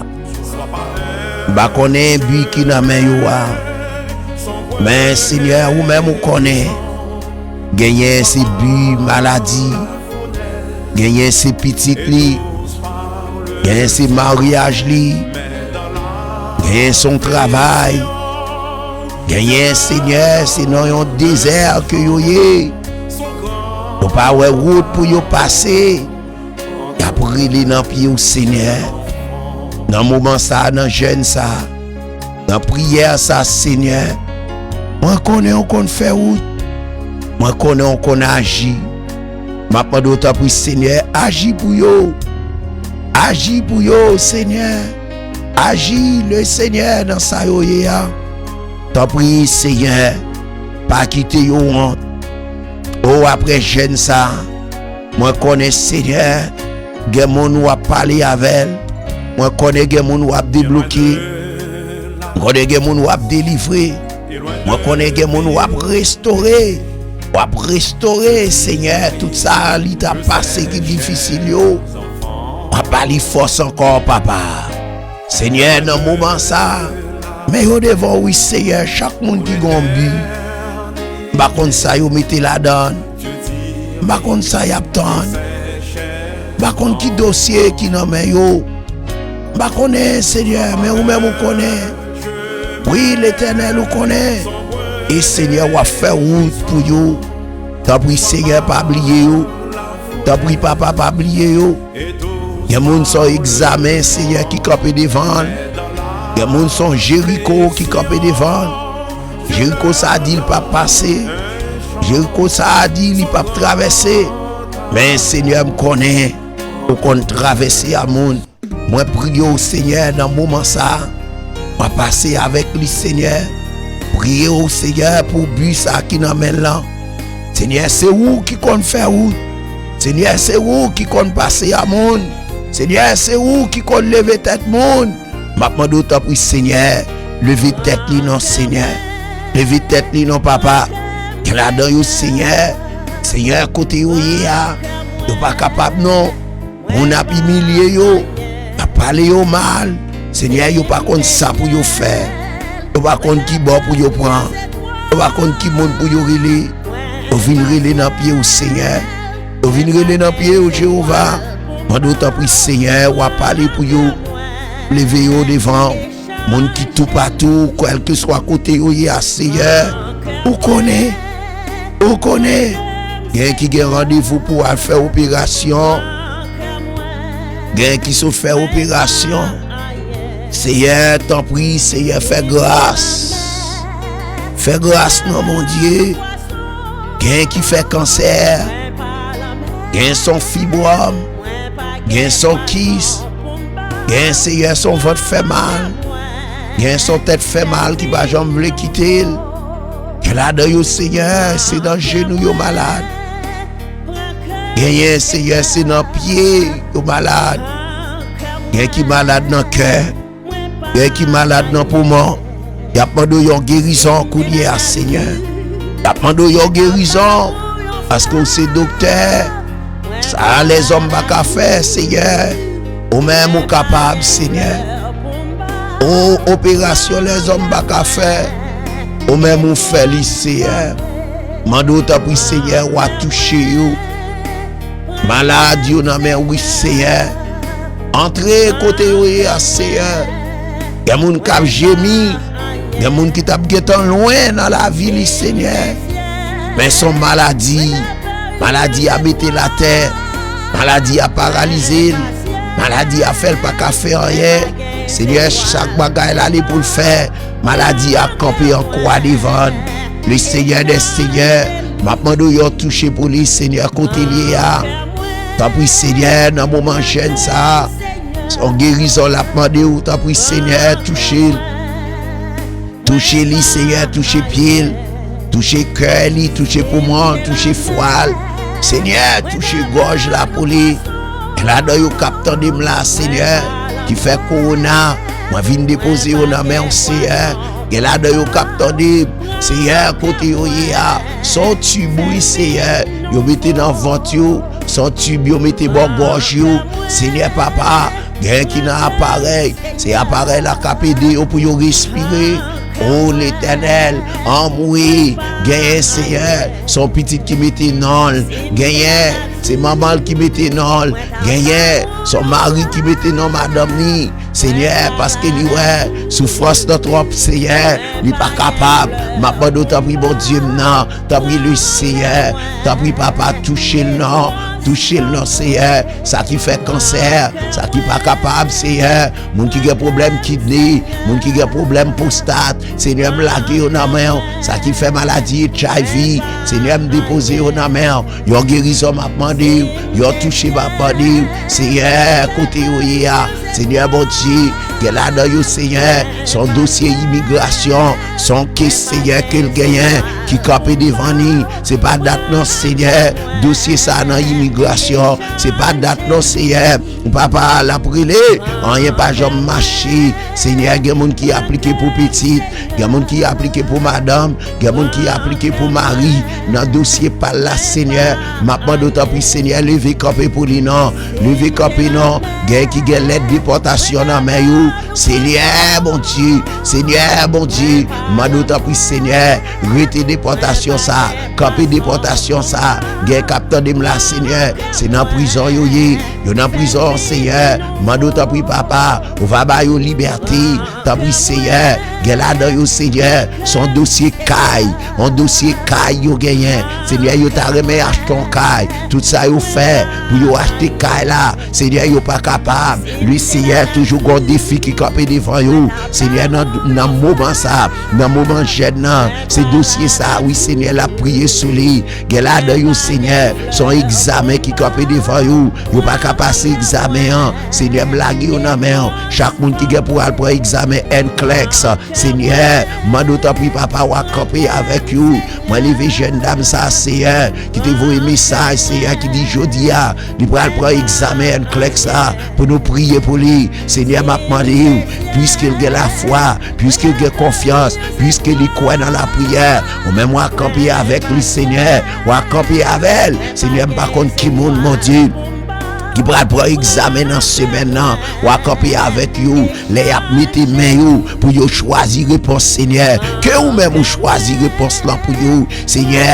M pa konnen bi ki nan men yo a. Men, Senyè, ou menm ou konnen. Genyen se bi maladi. Genyen se pitit li. Genyen se maryaj li. Genyen se yon travay. Genyen, Senyè, se nan yon dezè ke yo ye. Yo pa wè wout pou yo pase. Y ap rele nan pye w, Senyè. Nan moman sa a, nan jèn sa a, nan priyè sa a, Senyè. Mwen konnen ou konn fè wout. Mwen konnen ou konn aji. M ap mande w, tanpri, Senyè, aji pou yo. Aji pou yo, Senyè. Aji, Lesenyè, nan sa yo ye a. Tanpri, Senyè, pa kite yo wont. O, apre jèn sa a, mwen konnen, Senyè, gen moun w ap pale avè l. Mwen konnen gen moun w ap debloke. Mwen konnen gen moun w ap delivre. Mwen konnen gen moun w ap restore. W ap restore, Senyè, tout sa li t ap pase ki difisil yo. W ap ba li fòs ankò, Papa. Senyè, nan moman sa a, men yo devan w, wi, Senyè, chak moun ki gen yon bi. M pa konn sa yo mete ladan l. M pa konn sa y ap tann. M pa konn ki dosye ki nan men yo. M pa konnen, Senyè, men ou menm ou konnen. Wi, Letènèl, ou konnen. E, Senyè, w ap fè wout pou yo. Tanpri, Senyè, pa bliye yo. Tanpri, Papa, pa bliye yo. Gen moun se yon egzamen, Senyè, ki kanpe devan l. Gen moun se yon Jeriko ki kanpe devan l. Jeriko sa a di l p ap pase. Jeriko sa a di li p ap travèse. Men, Senyè, m konnen ou konn travèse a moun. Mwen priye w, Senyè, nan moman sa a. W ap pase avèk li, Senyè. Priye w, Senyè, pou bi sa a ki nan men l lan. Senyè, se ou ki konn fè wout. Senyè, se ou ki konn pase a moun. Senyè, se ou ki konn leve tèt moun. M ap mande w, tanpri, Senyè, leve tèt li non, Senyè. Leve tèt li non, Papa. Gen ladan yo, Senyè. Senyè, kote yo ye a, yo pa kapab non. Moun ap imilye yo, ap pale yo mal. Senyè, yo pa konn sa pou yo fè. Yo pa konn ki bò pou yo pran. Yo pa konn ki moun pou yo rele. Yo vin rele nan pye w, Senyè. Yo vin rele nan pye w, Jewova. Mande w, tanpri, Senyè, w ap pale pou yo. Leve yo devan w. Moun ki toupatou, kèlkeswa kote yo ye a, Seyè, ou konnen, ou konnen. Gen ki gen randevou pou al fè operasyon. Gen ki sot fè operasyon. Seyè, tanpri, Seyè, fè gras. Fè gras non, Bondye. Gen ki fè kansè. Gen se yon fibwòm. Gen se yon kis. Gen, Seyè, se yon vant fè mal. Gen se yon tèt fè mal ki pa janm vle kite l. Gen ladan yo, Seyè, se nan jenou yo malad. Genyen, Seyè, se nan pye yo malad. Gen ki malad nan kè. Gen ki malad nan poumon. Y ap mande w yon gerizon kounye a, Senyè. Y ap mande w yon gerizon. Paske w se doktè. Sa lèzòm pa ka fè, Senyè. Ou menm ou kapab, Senyè. O, operasyon lèzòm pa ka fè, ou menm ou fè li, Seyè. Mande w, tanpri, Senyè, w a touche yo. Malad yo nan men w, wi, Seyè. Antre kote yo ye a, Seyè. Gen moun k ap jemi. Gen moun ki t ap gentan lwen nan lavi li, Senyè. Men se yon maladi. Maladi a mete l atè. Maladi a paralize l. Maladi a fè l pa ka fè anyen. Senyè, chak bagay l ale pou l fè. Maladi a kanpe an kwa devan l. Le Senyè dè Senyè, m ap mande w yon touche pou li, Senyè, kote l ye a. Tanpri, Senyè, nan moman jèn sa a, se yon gerizon l ap mande w. Tanpri, Senyè, touche l. Touche li, Senyè, touche pye l, touche kè li, touche poumon, touche fwa l. Senyè, touche gòj la pou li. Gen ladan yo k ap tande m la, Senyè, ki fè kowona, mwen vin depoze yo nan men w, Senyè. Gen ladan yo k ap tande m, Senyè, kote yo ye a, se yon tib, wi, Senyè, yo mete nan vant yo, se yon tib yo mete bò gòj yo, Senyè Papa, genyen ki nan aparèy, se aparèy la k ap ede yo pou yo respire. O Letènèl, anmwe, genyen, Senyè, se yon pitit ki mete non l, genyen, se manman l ki mete non l, genyen, se yon mari ki mete non madanm li, Senyè, paske li wè soufrans nan twòp, Senyè, li pa kapab. M ap mande w, tanpri, Bondye m nan, tanpri, le Senyè, tanpri, Papa, touche l non, touche l non, Senyè, sa ki fè kansè, sa ki pa kapab, Senyè, moun ki gen pwoblèm kidne, moun ki gen pwoblèm pwostat, Senyè, m lage yo nan men w. Sa ki fè maladi H I V, Senyè, m depoze yo nan men w. Yon gerizon m ap mande w, yon touche m ap mande w. Senyè, kote yo ye a, Senyè Bondye, gen ladan yo, Senyè, se yon dosye imigrasyon, se yon kes, Senyè, ke l genyen, ki kanpe devan li. Se pa dat non, Senyè, dosye sa nan imigrasyon, se pa dat non, Senyè. Papa, l ap rele, anyen pa janm mache. Senyè, gen moun ki aplike pou pitit, gen moun ki aplike pou madanm, gen moun ki aplike pou mari. Nan dosye pa l la, Senyè, m ap mande w, tanpri, Senyè, leve kanpe pou li non. Leve kanpe non. Gen ki gen lèt depòtasyon nan men yo. Senyè Bondye, Senyè Bondye, m mande w, tanpri, Senyè, rete depòtasyon sa, kanpe depòtasyon sa. Gen k ap tande m la, Senyè, se nan prizon yo ye. Yo nan prizon, Senyè. Mande w, tanpri, Papa, ou va ba yo libète. Tanpri, Senyè. Gen ladan yo, Senyè, se yon dosye kay. Yon dosye kay yo genyen. Senyè, yo ta renmen achte yon kay. Tout sa yo fè pou yo achte kay la, Senyè, yo pa kapab. Li, Senyè, toujou gen yon defi ki kanpe devan yo. Senyè, nan, nan moman sa, nan moman jèn nan, se dosye sa, wi, Senyè, l ap priye sou li. Gen ladan yo, Senyè, se yon egzamen ki kanpe devan yo. Yo pa ka pase egzamen an. Senyè, m lage yo nan men w. Chak moun ki gen pou al pran egzamen NCLEX, Senyè, mande w tanpri, Papa, w a kanpe avèk yo. Mwen leve jèn dam sa, Senyè, ki te voye mesaj, Senyè, ki di jodi a, li pral pran egzamen NCLEX sa pou nou priye pou li. Senyè, m ap mande w, piske l gen lafwa, piske l gen konfyans, piske li kwè nan lapriyè, ou menm w a kanpe avèk li, Senyè, w a kanpe avè l. Senyè, m pa konn ki moun, Bondye, ki pral pran egzamen nan semèn nan, w a kanpe avèk yo, lè y ap mete men yo pou yo chwazi repons, Senyè. Ke ou menm ou chwazi repons lan pou yo, Senyè.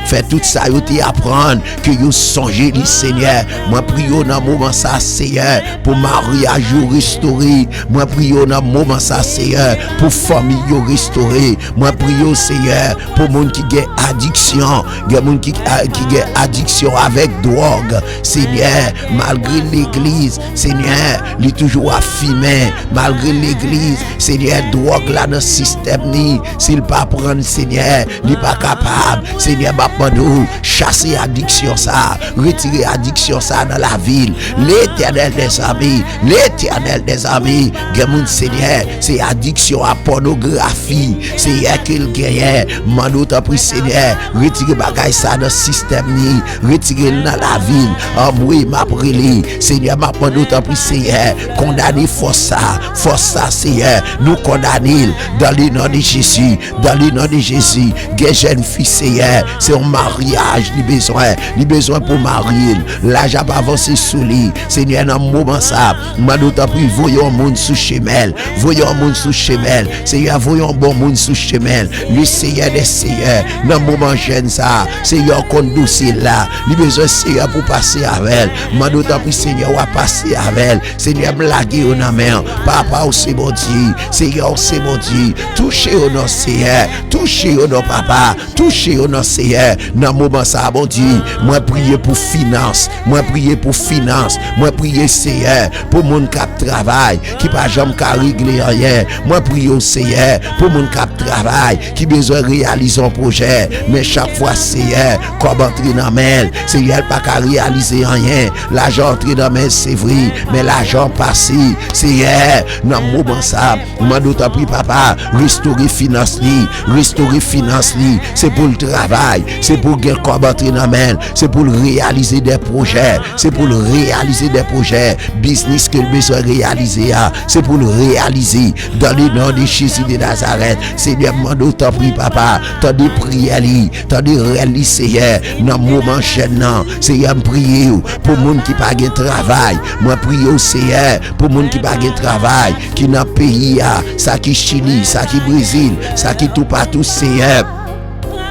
Fè tout sa yo te aprann, ke yo sonje li, Senyè. Mwen priye w nan moman sa, Senyè, pou maryaj yo restore. Mwen priye w nan moman sa, Senyè, pou fanmi yo restore. Mwen priye w, Senyè, pou moun ki gen adiksyon, gen moun ki, a, ki gen adiksyon avèk dwòg, Senyè, malgre legliz, Senyè, li toujou ap fimen, malgre legliz, Senyè, dwòg la nan sistèm li, si l pa pran l, Senyè, li pa kapab. Senyè, m ap mande w, chase adiksyon sa, retire adiksyon sa nan lavi l. Letènèl dèzame, Letènèl dèzame, gen moun, Senyè, se adiksyon a pònografi, Senyè, ke l genyen. Mande w tanpri, Senyè, retire bagay sa nan sistèm li, retire l nan lavi l. Anmwe, m ap rele, Senyè, m ap mande w tanpri, Senyè, kondane fòs sa, fòs sa, Senyè, nou kondane l, dans le nom de Jésus, dans le nom de Jésus. Gen jèn fi, Senyè, se yon maryaj li bezwen, li bezwen pou marye l. Laj ap avanse sou li. Senyè, nan moman sa, m mande w tanpri, voye yon moun sou chemen l. Voye yon moun sou chemen l. Senyè, voye yon bon moun sou chemen l. Le Senyè dè Senyè, nan moman jèn sa, Senyè, w konn dosye l la. Li bezwen, Senyè, pou pase avè l. M mande w Tanpri, Senyè, w a pase avè l. Senyè, m lage yo nan men w. Papa, w se Bondye. Senyè, w se Bondye. Touche yo non, Senyè. Touche yo non, Papa. Touche yo non, Senyè. Nan moman sa a, Bondye, mwen priye pou finans. Mwen priye pou finans. Mwen priye, Senyè, pou moun k ap travay, ki pa janm ka regle anyen. Mwen priye w, Senyè, pou moun k ap travay, ki bezwen reyalize yon pwojè. Men chak fwa, Senyè, kòb antre nan men l, Senyè, l pa ka reyalize anyen. Lajan antre nan men l, se vre, men lajan pase. Senyè, nan moman sa a, m mande w tanpri, Papa, restore finans li, restore finans li. Se pou l travay, se pou l gen kòb antre nan men l, se pou l reyalize de pwojè, se pou l reyalize de pwojè, biznis ke l bezwen reyalize a, se pou l reyalize. Dans le nom de Jésus de Nazareth, Senyè, m mande w tanpri, Papa, tande priyè li, tande rèl li, Senyè, nan moman jèn nan. Senyè, m priye w pou moun ki pa gen travay. Mwen priye w, Senyè, pou moun ki pa gen travay, ki nan peyi a, sa ki Chili, sa ki Brezil, sa ki toupatou, Senyè.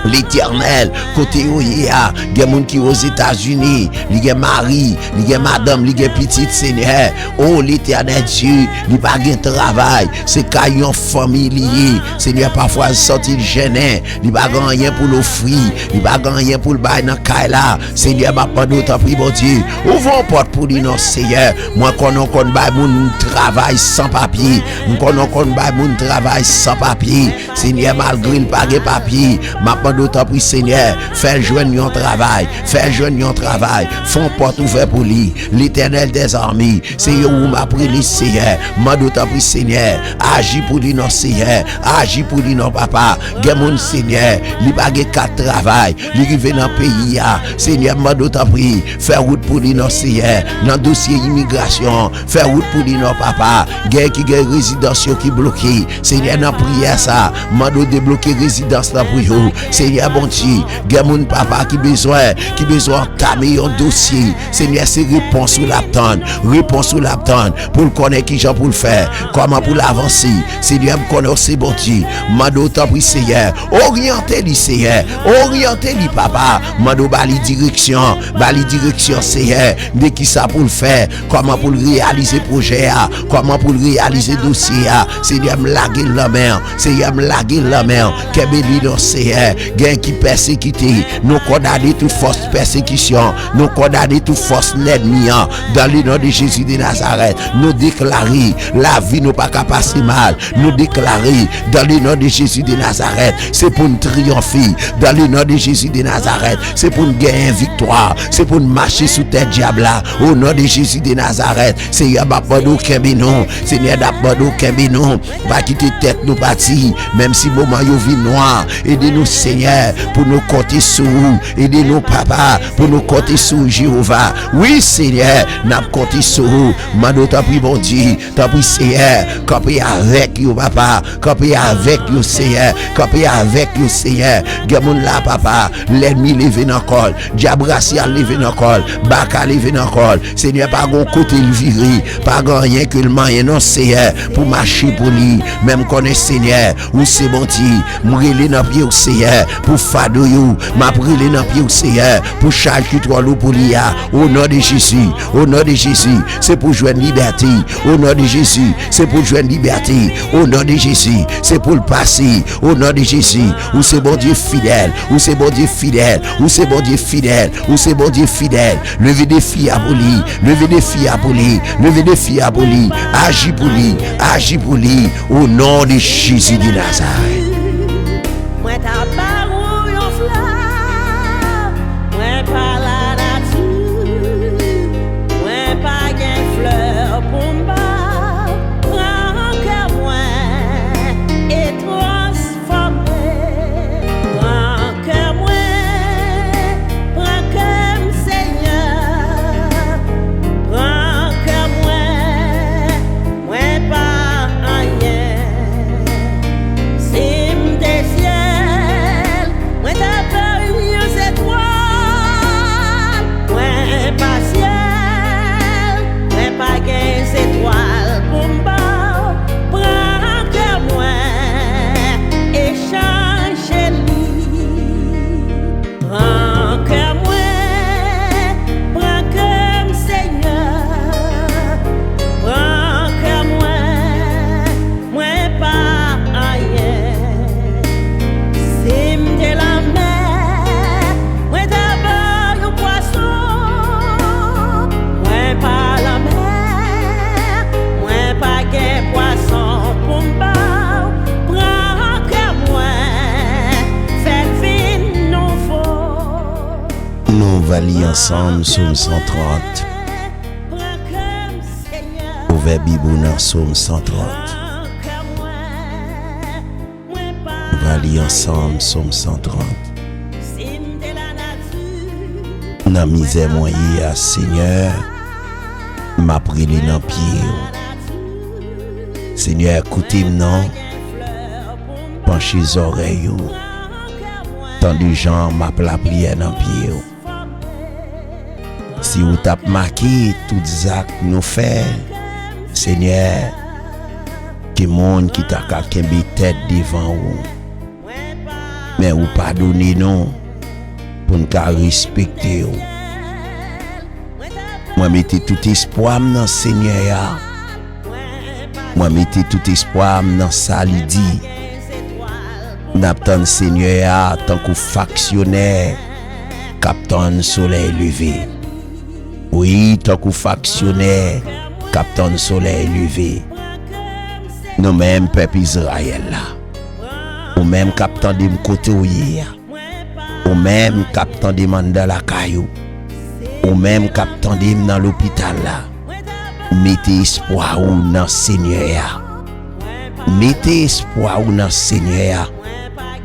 Letènèl, kote yo ye a, gen moun ki Ozetazini, li gen mari, li gen madanm, li gen pitit, Senyè. O Letènèl Dye, li pa gen travay, se kay yon fanmi li ye. Senyè, pafwa l santi l jennen, li pa gen anyen pou l ofri, li pa gen anyen pou l bay nan kay la. Senyè, m ap mande w, tanpri, Bondye, ouvri yon pòt pou li non, Senyè. Mwen konnen w konn bay moun travay san papye. M konnen w konn bay moun travay san papye. Senyè, malgre l pa gen papye, m ap mande w, tanpri, Senyè, fè l jwenn yon travay, fè l jwenn yon travay, fè yon pòt ouvè pou li. Letènèl dèzame, se ou m ap rele, Senyè. M mande w, tanpri, Senyè, aji pou li non, Senyè, aji pou li non, Papa. Gen moun, Senyè, li pa gen kat travay, li rive nan peyi a. Senyè, m mande w, tanpri, fè wout pou li non, Senyè. Nan dosye imigrasyon, fè wout pou li non, Papa. Gen ki gen rezidans yo ki bloke. Senyè, nan priyè sa, m mande w debloke rezidans lan pou yo. Senyè Bondye, gen moun, Papa, ki bezwen, ki bezwen antame yon dosye. Senyè, se repons ou l ap tann, repons ou l ap tann, pou l konnen kijan pou l fè, kòman pou l avanse. Senyè, m konnen w se Bondye. M mande w, tanpri, Senyè, oryante li, Senyè, oryante li, Papa. M mande w ba li direksyon, ba li direksyon, Senyè, de kisa pou l fè, kòman pou l reyalize pwojè a, kòman pou l reyalize dosye a. Senyè, m lage l nan men w. Senyè, m lage l nan men w. Kenbe li non, Senyè. Gen ki pèsekite. Nou kondane tout fòs pèsekisyon. Nou kondane tout fòs lènmi an. Dans le nom de Jésus de Nazareth, nou deklare lavi nou pa ka pase mal. Nou deklare, dans le nom de Jésus de Nazareth, se pou n triyonfe. Dans le nom de Jésus de Nazareth, se pou n genyen viktwa. Se pou n mache sou tèt dyab la. O non de Jezi de Nazarèt, Senyè, m ap mande w kenbe nou. Senyè, n ap mande w kenbe nou. Pa kite tèt nou pati, menm si moman yo vin nwa. Ede nou, Senyè, pou nou konte sou ou. Ede nou, Papa, pou nou konte sou ou, Jewova. Wi, Senyè, n ap konte sou ou. Mande w, tanpri, Bondye, tanpri, Senyè, kanpe avèk yo, Papa. Kanpe avèk yo, Senyè. Kanpe avèk yo, Senyè. Gen moun la, Papa, lènmi leve nan kò l. Dyab rasyal leve nan kò l. Baka leve nan kò l. Senyè, pa gon kote l vire. Pa gen anyen ke l manyen non, Senyè, pou mache pou li. Men m konnen, Senyè, ou se Bondye. M rele nan pye w, Senyè, pou fado yo. M ap rele nan pye w, Senyè, pou chaj ki twò lou pou li a. O non de Jezi, o non de Jezi, se pou jwenn libète. O non de Jezi, se pou jwenn libète. O non de Jezi, se pou l pase. O non de Jezi, ou se Bondye fidèl. Ou se Bondye fidèl. Ou se Bondye fidèl. Ou se Bondye fidèl. Leve defi a pou li. Leve defi a pou li. Leve defi a pou li. Aji pou li. Aji pou li. O non de Jezi de Nazarèt. Mwen ta ba ou yon flè, mwen pa lanati, mwen pa gen flè pou m ba w. Pran kè mwen e transfòme. Pran kè mwen, pran kè m, Senyè. Pran kè mwen, mwen pa anyen. Si Nou va li ansanm Sòm san trant. Ouvè Bib ou nan Sòm san trant. Nou va li ansanm Sòm san trant. Nan mizè mwen ye a, Senyè, m ap rele nan pye w. Senyè, koute m non. Panche zòrèy ou. Tande jan m ap lapriyè nan pye w. Si ou t ap make tout zak nou fè, Senyè, ki moun ki ta ka kenbe tèt devan ou? Men ou padone nou pou n ka respekte w. Mwen mete tout espwa m nan Senyè a. Mwen mete tout espwa m nan sa li di. N ap tann Senyè a tankou faksyonè k ap tann solèy leve. Wi, tankou faksyonè k ap tann solèy leve. Nou menm pèp Izrayèl la, ou menm k ap tande m kote w ye a, ou menm k ap tande m anndan lakay ou, ou menm k ap tande m nan lopital la, mete espwa ou nan Senyè a. Mete espwa ou nan Senyè a,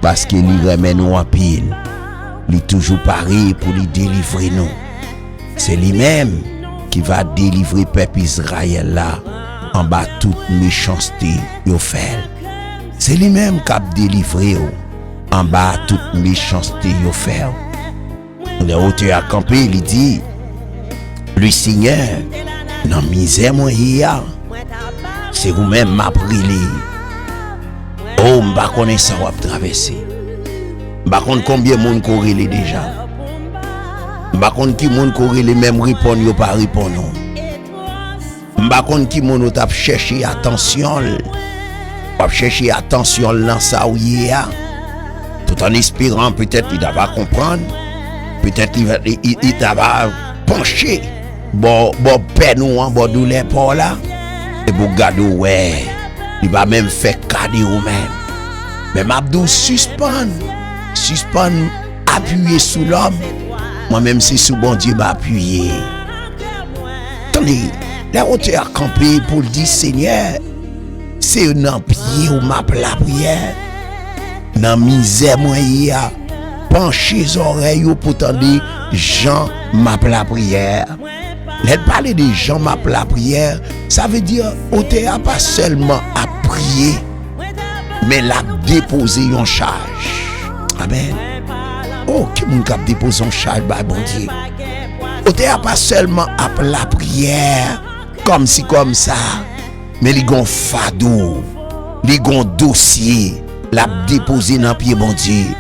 paske li renmen nou anpil. Li toujou pare pou li delivre nou. Se li menm ki va delivre pèp Izrayèl la anba tout mechanste yo fè l. Se li menm k ap delivre w anba tout mechanste yo fè w. Lè otè a kanpe, li di, Le Senyè, nan mizè mwen ye a, se ou menm m ap rele. O, m pa konnen sa w ap travèse. M pa konn konbyen moun ke w rele deja. M pa konn ki moun ke w rele, menm reponn yo pa reponn ou. M pa konn ki moun ou t ap chèche atansyon l. W ap chèche atansyon l nan sa w ye a. Tout an esperan, petèt li ta va konprann. Petèt li, li, li, li ta va panche bò, bò pèn ou an, bò doulè pa w la. Epi w gade w wè, li pa menm fè ka de ou menm. Men m ap di w sispann, sispann apiye sou lòm. Mwen menm se sou Bondye m apiye. Tande, lè otè a kanpe pou l di, Senyè, se nan pye w m ap lapriyè. Nan mizè mwen ye a, panche zòrèy ou pou tande jan m ap lapriyè. Lè l pale de jan m ap lapriyè, sa vle di otè a pa sèlman ap priye, men l ap depoze yon chaj. Amèn. O, ki moun k ap depoze yon chaj bay Bondye? Otè a pa sèlman ap lapriyè kòmsi kòmsa, men li gon fado, li gon dosye l ap depoze nan pye Bondye.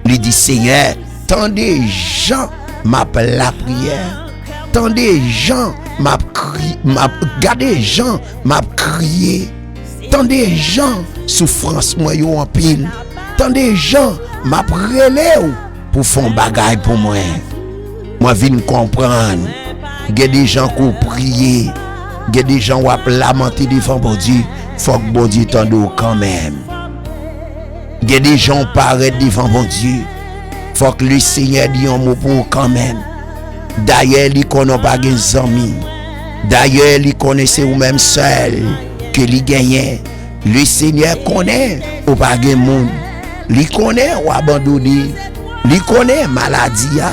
Li di, Senyè, tande jan m ap lapriyè, tande jan m ap kri, m ap, gade jan m ap kriye, tande jan soufrans mwen yo anpil, tande jan m ap rele w pou fè yon bagay pou mwen. Mwen vin konprann, gen de jan ke w priye, gen de jan w ap lamante devan Bondye, fòk Bondye tande w kanmenm. Gen de jan w parèt devan Bondye, fòk Lesenyè di yon mo pou ou kanmenm. Dayè, li konnen w pa gen zanmi. Dayè, li konnen se ou menm sèl ke li genyen. Lesenyè konnen ou pa gen moun. Li konnen w abandone. Li konnen maladi a.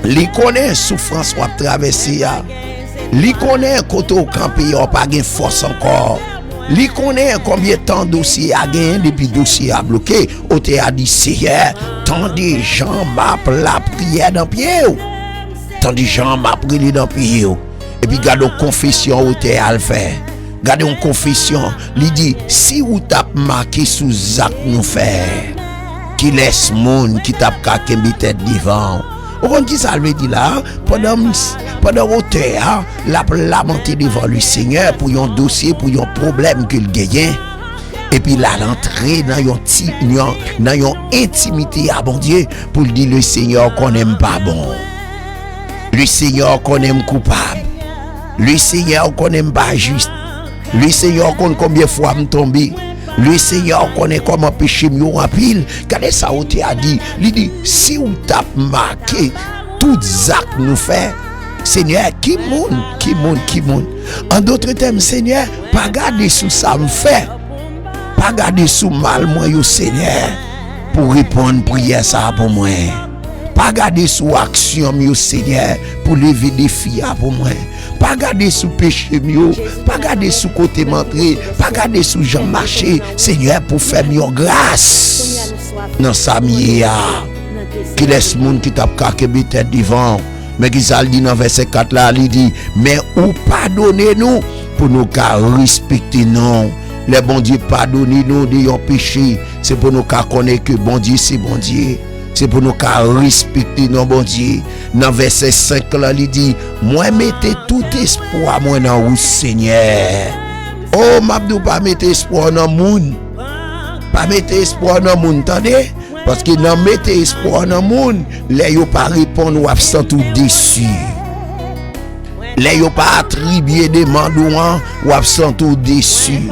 Li konnen soufrans w ap travèse a. Li konnen kote w kanpe a, w pa gen fòs ankò. Li konnen konbyen tan dosye a genyen depi dosye a bloke. Otè a di, Seyè, tande jan m ap lapriyè nan pye w. Tande jan m ap rele nan pye w. Epi gade yon konfesyon otè a al fè. Gade yon konfesyon. Li di, si ou t ap make sou zak nou fè, kilès moun ki t ap ka kenbe tèt devan w? Ou konn ki sa l vle di la a? Pandan m, pandan otè a, l ap lamante devan Lesenyè pou yon dosye, pou yon pwoblèm ke l genyen. Epi l al antre nan yon ti, yon, nan yon entimite a Bondye pou l di, Lesenyè, w konnen m pa bon. Lesenyè, w konnen m koupab. Lesenyè, w konnen m pa jis. Lesenyè, w konn konbyen fwa m tonbe. Lesenyè, ou konnen kòman peche m yo anpil. Gade sa otè a di. Li di, si w t ap make tout zak nou fè, Senyè, ki moun, ki moun, ki moun? An dòt tèm, Senyè, pa gade sou sa m fè. Pa gade sou mal mwen yo, Senyè, pou reponn priyè sa a pou mwen. Pa gade sou aksyon m yo, Senyè, pou leve defi a pou mwen. Pa gade sou peche m yo, pa gade sou kote m antre, pa gade sou jan m mache, Senyè, pou fè m yon gras nan sa m ye a. Kilès moun ki t ap ka kenbe tèt devan w? Men ki sa l di nan vèsè kat la, li di, men ou padone nou pou nou ka respekte non w. Lè Bondye padone nou de yon peche, se pou nou ka konnen ke Bondye se Bondye. Se pou nou ka respekte non Bondye. Nan vèsè senk la, li di, mwen mete tout espwa mwen nan ou, Senyè. O, m ap di w, pa mete espwa w nan moun. Pa mete espwa w nan moun, tande? Paske nan mete espwa w nan moun, lè yo pa reponn, w ap santi w desi. Lè yo pa atribye demann ou an, w ap santi w desi.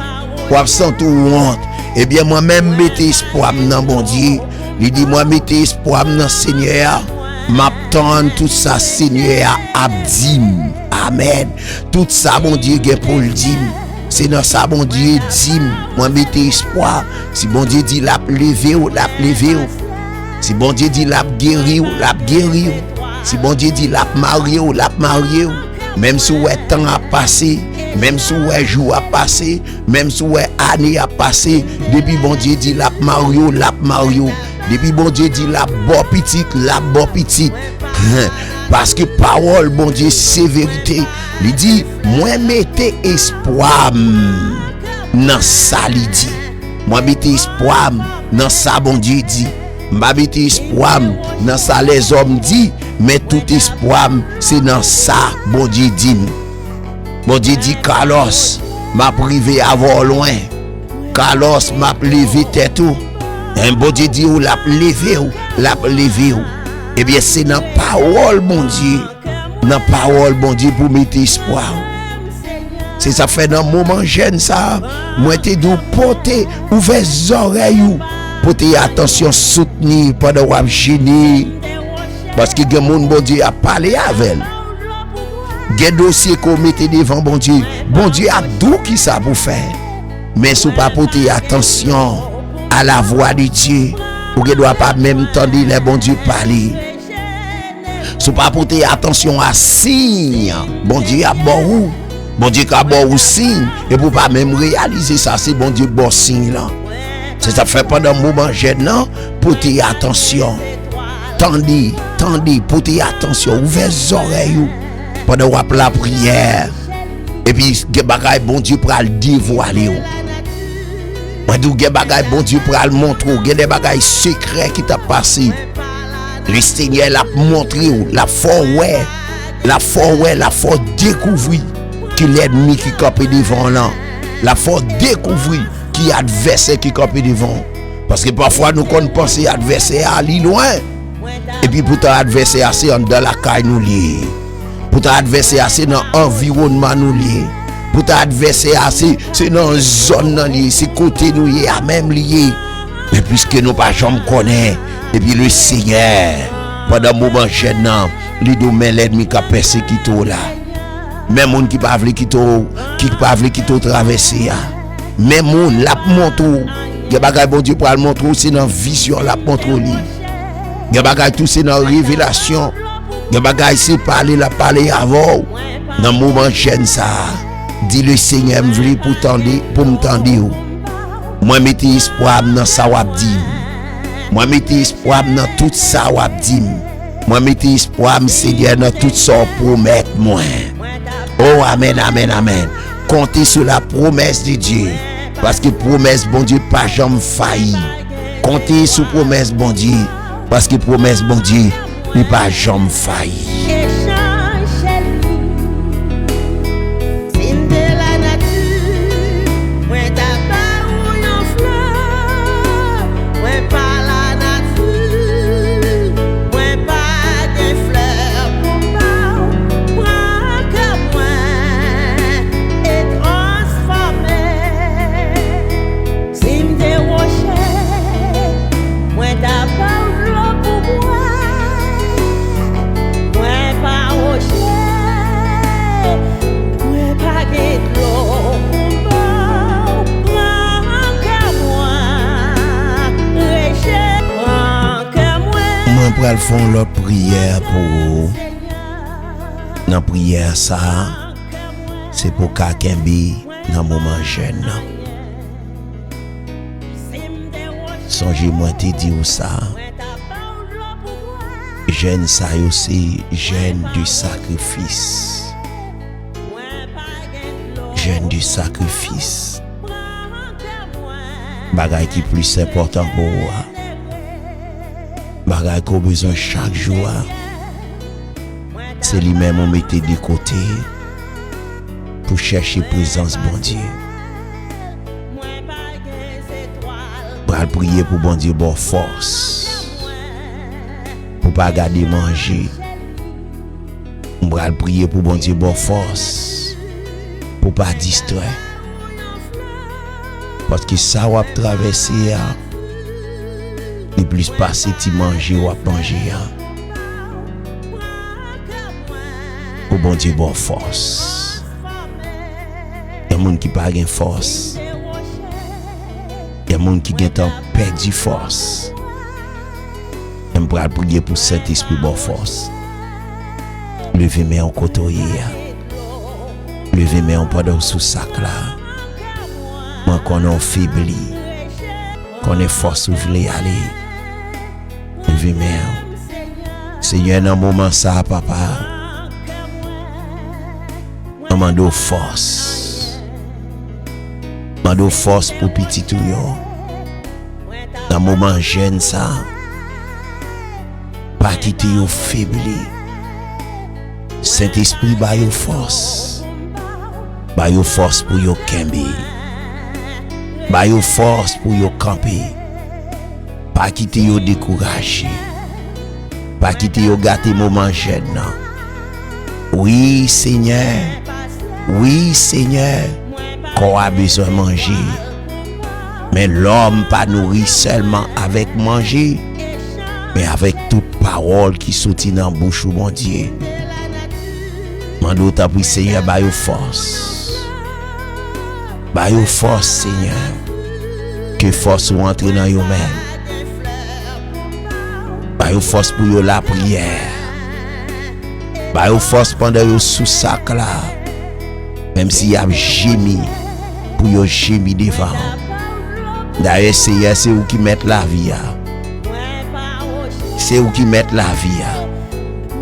W ap santi w wont. Ebyen, mwen menm, m mete espwa m nan Bondye. Li di, mwen mete espwa m nan Senyè a. M ap tann tout sa Senyè a ap di m. Amèn. Tout sa Bondye gen pou l di m. Se nan sa Bondye di m, mwen mete espwa. Si Bondye di l ap leve w, l ap leve w. Si Bondye di l ap geri w, l ap geri w. Si Bondye di l ap marye w, l ap marye w. Menm si w wè tan ap pase, menm si w wè jou ap pase, menm si w wè ane ap pase, depi Bondye di l ap marye w, l ap marye w. Depi Bondye di l ap ba w pitit, l ap ba w pitit. Paske pawòl Bondye se verite. Li di, mwen mete espwa m nan sa li di. Mwen mete espwa m nan sa Bondye di. M pa mete espwa m nan sa lèzòm di, men tout espwa m se nan sa Bondye di m. Bondye di, Carlos, m ap rive avè w lwen. Carlos, m ap leve tèt ou. En, Bondye di w l ap leve w, l ap leve w. Ebyen, se nan pawòl Bondye, nan pawòl Bondye pou mete espwa w. Se sa k fè nan moman jèn sa a, mwen te di w pote, ouvè zòrèy ou, pote atansyon, soutni pandan w ap jene. Paske gen moun Bondye ap pale avè l. Gen dosye ke w mete devan Bondye. Bondye ap di w kisa pou fè. Men si w pa pote atansyon à la voix de Dieu, ou gen dwa pa menm tande lè Bondye pale. Si w pa pote atansyon a siy Bondye ap ba w, Bondye ka ba w siy, epi w pa menm reyalize sa se Bondye k ba w siy lan. Se sa k fè pandan moman jèn nan, pote atansyon. Tande, tande, pote atansyon, ouvè zòrèy ou pandan w ap lapriyè. Epi gen bagay Bondye pral devwale w. Mwen di w gen bagay Bondye pral montre w, gen de bagay sekrè ki t ap pase. Lesenyè l ap montre w, l ap fè w wè, l ap fè w wè, l ap fè w dekouvri ki lènmi ki kanpe devan w lan. L ap fè w dekouvri ki advèsè ki kanpe devan w. Paske pafwa nou konn panse advèsè a li lwen. Epi poutan advèsè a se anndan lakay nou li ye. Poutan advèsè a se nan anviwònman nou li ye. Poutan advèsè a se, se nan zòn nan li ye, se kote nou ye a menm li ye. Men piske nou pa janm konnen, epi Lesenyè, pandan moman jèn nan, li di w men lènmi k ap pèsekite w la. Men moun ki pa vle kite w, ki pa vle kite w travèse a. Men moun, l ap montre w. Gen bagay Bondye pral montre w, se nan vizyon l ap montre w li. Gen bagay tou, se nan revelasyon. Gen bagay, se pale l ap pale avè w. Nan moman jèn sa a, di Lesenyè, m vle pou tande, pou m tande w. Mwen mete espwa m nan sa w ap di m. Mwen mete espwa m nan tout sa w ap di m. Mwen mete espwa m, Senyè, nan tout sa w pwomèt mwen. O, amèn, amèn, amèn. Konte sou la promesse de Dieu. Paske pwomès Bondye pa janm fayi. Konte sou pwomès Bondye. Paske pwomès Bondye, li pa janm fayi. Si m te lanati, mwen ta ba ou yon flè. Mwen pa lanati, mwen pa gen flè pou ba w. Pran kè mwen e transfòme. Si m Pral fè yon lòt priyè pou ou. Nan priyè sa a, se pou w ka kenbe nan moman jèn nan. Sonje mwen te di w sa. Jèn sa yo se jèn de sakrifis. Jèn de sakrifis. Bagay ki plis enpòtan pou ou a, bagay ke w bezwen chak jou a, se li menm ou mete de kote pou chèche prezans Bondye. Pral priye pou Bondye ba w fòs pou pa gade manje. M pral priye pou Bondye ba w fòs pou pa distrè. Paske sa w ap travèse a, li plis pase ti manje w ap manje a. Pou Bondye ba w fòs. Gen moun ki pa gen fòs. Gen moun ki gentan pèdi fòs. Men m pral priye pou Sentespri ba w fòs. Leve men w kote w ye a. Leve men w pandan w sou sak la. Mwen konnen w febli. Konnen fòs ou vle ale. Leve men w. Senyè, nan moman sa a, papa, mwen mande w fòs. Mande w fòs pou pitit ou yo. Nan moman jèn sa a, pa kite yo febli. Sentespri, ba yo fòs. Ba yo fòs pou yo kenbe. Ba yo fòs pou yo kanpe. Pa kite yo dekouraje. Pa kite yo gate moman jèn nan. Wi, Senyè. Wi, Senyè. Kò a bezwen manje. Men lòm pa nouri sèlman avèk manje, men avèk tout pawòl ki soti nan bouch ou, Bondye. Mande w, tanpri, Senyè, ba yo fòs. Ba yo fòs, Senyè. Ke fòs ou antre nan yo menm. Ba yo fòs pou yo lapriyè. Ba yo fòs pandan yo sou sak la. Menm si y ap jemi, pou yo jemi devan w. Dayè, Senyè, se ou ki mèt lavi a. Se ou ki mèt lavi a.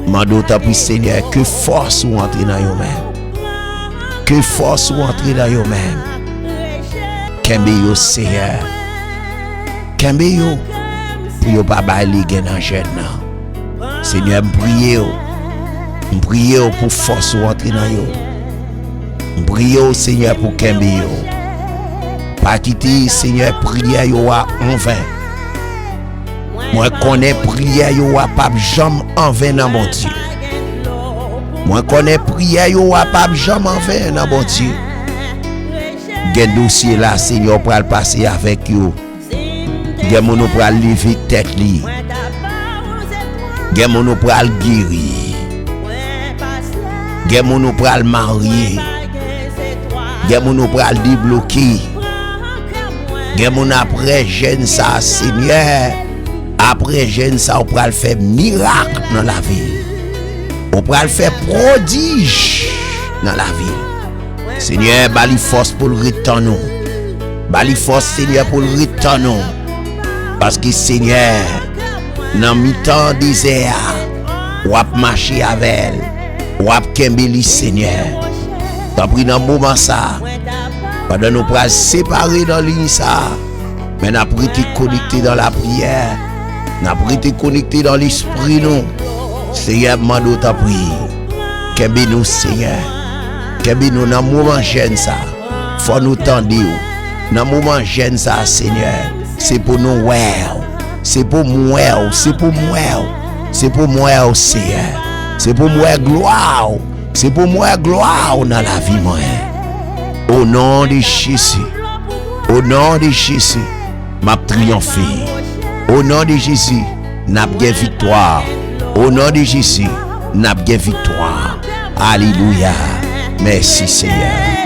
Mande w, tanpri, Senyè, ke fòs ou antre nan yo menm. Ke fòs ou antre nan yo menm. Kenbe yo, Senyè. Kenbe yo. Pou yo pa bay legen nan jèn nan. Senyè, m priye w. M priye w pou fòs ou antre nan yo. M priye w, Senyè, pou kenbe yo. Pa kite, Senyè, priyè yo a anven. Mwen konnen priyè yo a p ap janm anven nan Bondye. Mwen konnen priyè yo a p ap janm anven nan Bondye. Gen dosye la, Senyè, w pral pase avèk yo. Gen moun ou pral leve tèt li. Gen moun ou pral geri. Gen moun ou pral marye. Gen moun ou pral debloke. Gen moun apre jèn sa, Senyè, apre jèn sa, ou pral fè mirak nan lavi l. Ou pral fè pwodij nan lavi l. Senyè, ba li fòs pou l ret tann ou. Ba li fòs, Senyè, pou l ret tann ou. Paske, Senyè, nan mitan dezè a, w ap mache avè l. W ap kenbe li, Senyè. Tanpri, nan moman sa a, pandan nou pral separe nan liy sa a, men n ap rete konekte nan lapriyè. N ap rete konekte nan lespri nou. Senyè, m mande w, tanpri, kenbe nou, Senyè. Kenbe nou nan moman jèn sa a. Fò nou tande w. Nan moman jèn sa a, Senyè, se pou nou wè w. Se pou m wè w. Se pou m wè w. Se pou m wè w, Senyè. Se pou m wè glwa w. Se pou m wè glwa w nan lavi mwen. O non de Jezi. O non de Jezi, m ap triyonfe. O non de Jezi, n ap gen viktwa. O non de Jezi, n ap gen viktwa. Alelouya. Mèsi, Senyè.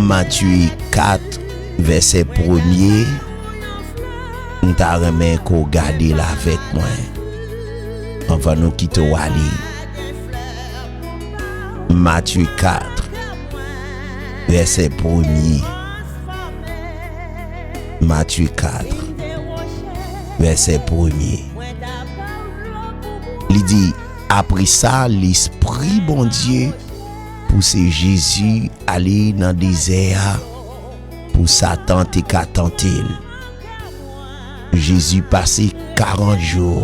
Matye kat, vèsè premye, m ta renmen ke w gade l avèk mwen anvan nou kite w ale. Matye kat, vèsè premye. Matye kat, vèsè premye. Li di, apre sa, Lespri Bondye pouse Jezi ale nan dezè a pou Satan te ka tante l. Jezi pase karant jou,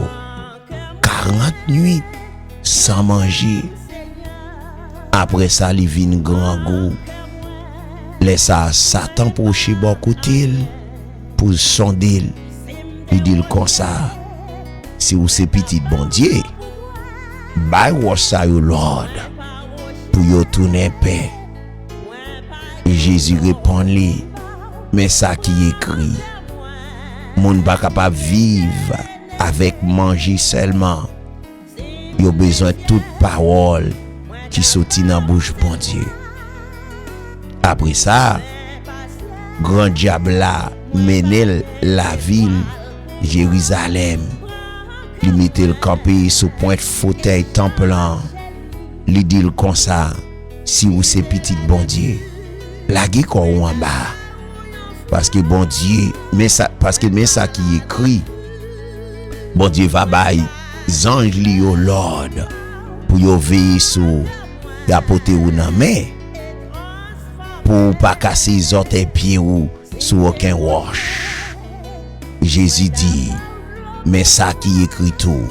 karant nuit san manje. Apre sa, li vin grangou. Lè sa a, Satan pwoche bò kote l pou l sonde l. Li di l konsa, si w se pitit Bondye, bay wòch sa yo lòd pou yo tounen pen. E Jezi reponn li, men sa ki ekri, moun pa kapab viv avèk manje sèlman. Yo bezwen tout pawòl ki soti nan bouch Bondye. Apre sa, gran dyab la mennen l lavil Jerizalèm. Li mete l kanpe sou pwent fotèy tanp lan. Li di l konsa, si w se pitit Bondye, lage kò w anba. Paske Bondye, men sa, paske men sa ki ekri, Bondye va bay zanj li yo lòd pou yo veye sou w, y a pote w nan men, pou w pa kase zòtèy pye w sou okenn wòch. Jezi di, men sa ki ekri tou,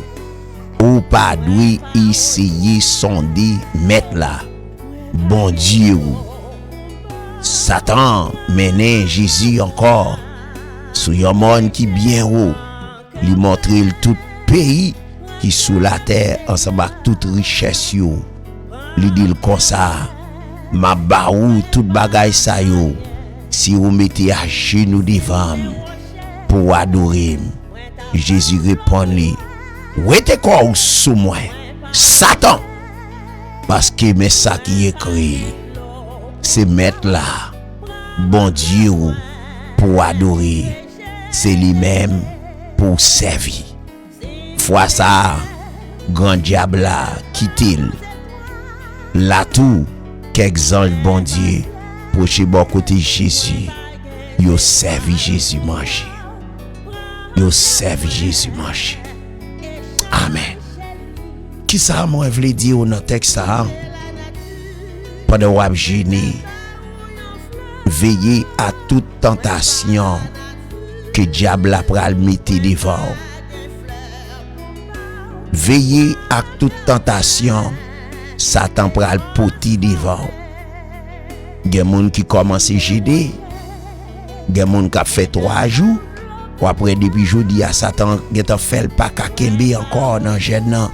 ou pa dwe eseye sonde Mèt la, Bondye w. Satan mennen Jezi ankò sou yon mòn ki byen wo. Li montre l tout peyi ki sou latè ansanm ak tout richès yo. Li di l konsa, m ap ba ou tout bagay sa yo si ou mete ajenou devan m pou w adore m. Jezi reponn li, wete kò w sou mwen, Satan! Paske men sa ki ekri, se Mèt la, Bondye w, pou w adore, se li menm pou w sèvi. Fwa sa a, gran dyab la kite l. La tou, kèk zanj Bondye pwoche bò kote Jezi, yo sèvi Jezi manje. Yo sèvi Jezi manje. Amèn. Kisa mwen vle di w nan tèks sa a? Pandan w ap jene, veye a tout tantasyon ke dyab la pral mete devan w. Veye ak tout tantasyon Satan pral pote devan w. Gen moun ki kòmanse jene, gen moun k ap fè twa jou, w ap wè depi jodi a Satan gentan fè l pa ka kenbe ankò nan jèn nan.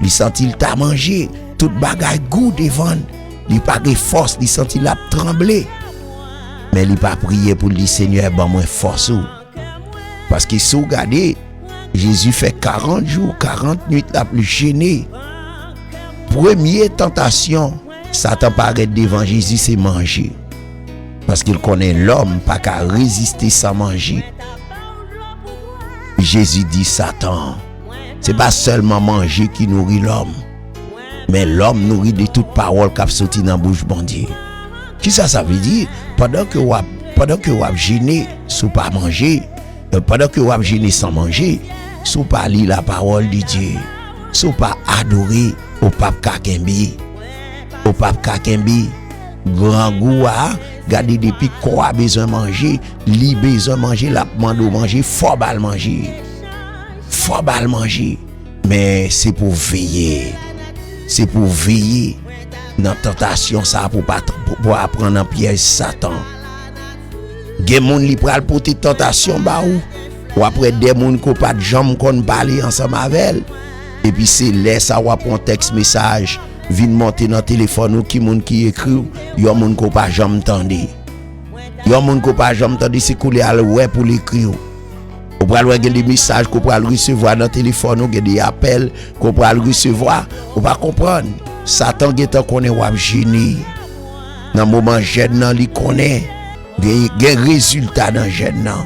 Li santi l ta manje, tout bagay gou devan l, li pa gen fòs, li santi l ap tranble. Men li pa priye pou l di, Senyè, ban mwen fòs ou. Paske si w gade, Jezi fè karant jou, karant nuit l ap jene. Premye tantasyon Satan parèt devan Jezi se manje. Paske l konnen lòm pa ka reziste san manje. Jezi di Satan, se pa sèlman manje ki nouri lòm, men lòm nouri de tout pawòl k ap soti nan bouch Bondye. Kisa sa vle di? Pandan ke w ap, pandan ke w ap jene, si w pa manje, pandan ke w ap jene san manje, si w pa li lapawòl de Dye, si w pa adore, ou p ap ka kenbe. Ou p ap ka kenbe. Grangou a, gade depi kò a bezwen manje, li bezwen manje, l ap mande w manje, fò w ba l manje. Fò w ba l manje. Men se pou w veye. Se pou w veye nan tantasyon sa a pou w pa, pou w pa pran nan pyèj Satan. Gen moun li pral pote tantasyon ba ou. W ap wè de moun ke w pa t janm konn pale ansanm avè l. Epi se lè sa w ap wè yon tèks mesaj vin monte nan telefòn ou, ki moun ki ekri w, yon moun ke w pa janm tande. Yon moun ke w pa janm tande, se koulye a l wè pou l ekri w. Ou pral wè gen de mesaj ke w pral resevwa nan telefòn ou, gen de apèl ke w pral resevwa, ou pa konprann. Satan gentan konnen w ap jene. Nan moman jèn nan, li konnen gen, gen rezilta nan jèn nan.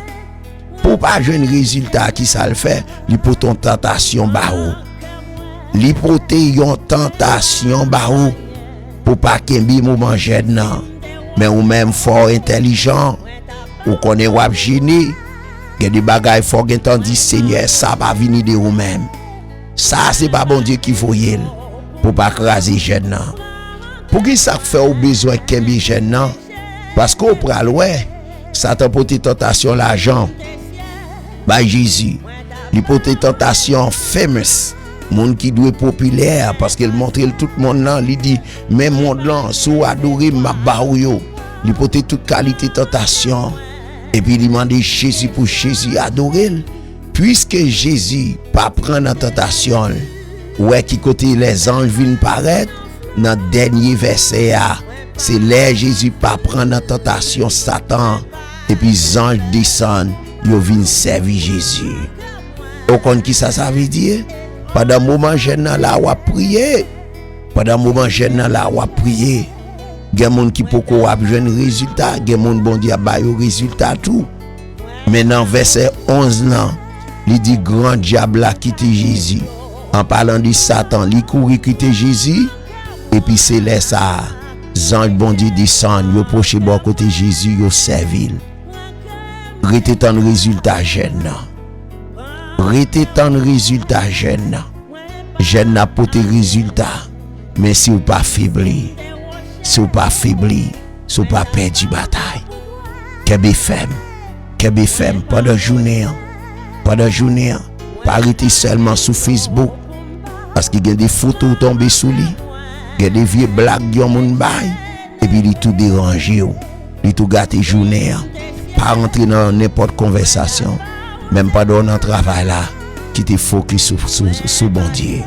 Pou w pa jwenn rezilta, kisa l fè? Li pote yon tantasyon ba ou. Li pote yon tantasyon ba ou pou w pa kenbe moman jèn nan. Men ou menm, fò w entèlijan, ou konnen w ap jene. Gen de bagay fò w gentan di, Senyè, sa pa vini de ou menm. Sa se pa Bondye ki voye l pou w pa kraze jèn nan. Poukisa k fè w bezwen kenbe jèn nan? Paske w pral wè, Satan pote tantasyon lajan bay Jezi. Li pote tantasyon famous, moun ki dwe popilè, paske l montre l tout monn nan, li di, men monn lan, si w adore m, m ap ba ou yo. Li pote tout kalite tantasyon, epi li mande Jezi pou Jezi adore l. Piske Jezi pa pran nan tantasyon l, ou wè ki kote lèzanj vin parèt nan dènye vèsè a. Se lè Jezi pa pran nan tantasyon Satan, epi zanj desann, yo vin sèvi Jezi. Ou konn kisa sa vle di? Pandan moman jèn nan la, w ap priye. Pandan moman jèn nan la, w ap priye. Gen moun ki poko ap jwenn rezilta, gen moun Bondye ap ba yo rezilta tou. Men nan vèsè onz lan, li di gran dyab la kite Jezi. An palan de Satan, li kouri kite Jezi, epi se lè sa a, zanj Bondye desann, yo pwoche bò kote Jezi, yo sèvi l. Rete tann rezilta jèn nan. Rete tann rezilta jèn nan. Jèn nan ap pote rezilta. Men si w pa febli, si w pa febli, si w pa pèdi batay, kenbe fèm, kenbe fèm pandan jounen an. Pandan jounen an, pa rete sèlman sou Facebook, paske gen de foto w tonbe sou li, gen de vye blag yon moun bay, epi li tou deranje w, li tou gate jounen an. Pa rantre nan nenpòt konvèsasyon, menm pandan w nan travay la, kite fokis sou, sou, sou Bondye.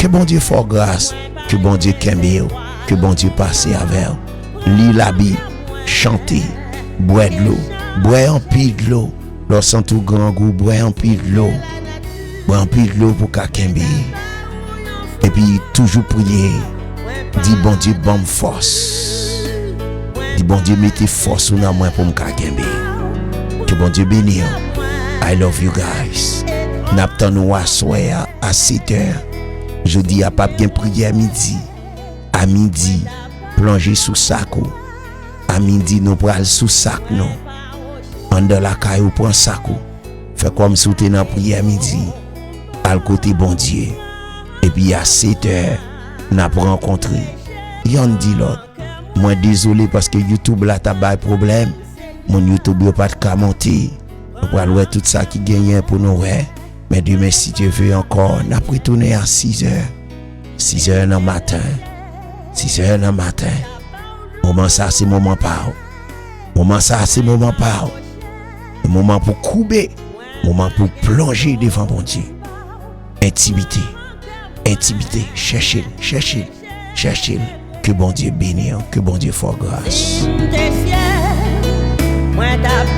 Ke Bondye fè w gras, ke Bondye kenbe w, ke Bondye pase avè w. Li Labib, chante, bwè dlo, bwè anpil dlo. Lè w santi w grangou, bwè anpil dlo. Bwè anpil dlo pou w ka kenbe. Epi toujou priye. Di Bondye ban m fòs. Di Bondye mete fòs ou nan mwen pou m ka kenbe. Ke Bondye beni w. I love you guys. N ap tann ou aswè a, a sèt è. Jodi a p ap gen priyè midi. A midi, plonje sou sak ou. A midi, nou pral sou sak nou. Anndan lakay ou, pran sak ou. Fè kòmsi w te nan priyè midi. Al kote Bondye. Epi a sèt è, n ap rankontre. Yonn di lòt. Mwen dezole paske YouTube la t ap bay pwoblèm. Moun YouTube yo pa t ka monte. Nou pral wè tout sa ki genyen pou nou wè. Men demen, si Dye ve ankò, n ap retounen a sizè. Sizè nan maten. Sizè nan maten. Moman sa se moman pa w. Moman sa se moman pa w. Se moman pou koube. Moman pou plonje devan Bondye. Entimite. Entimite. Chèche l. Chèche l. Chèche l. Ke Bondye beni w. Ke Bondye fè w gras. Si m te syèl, mwen t ap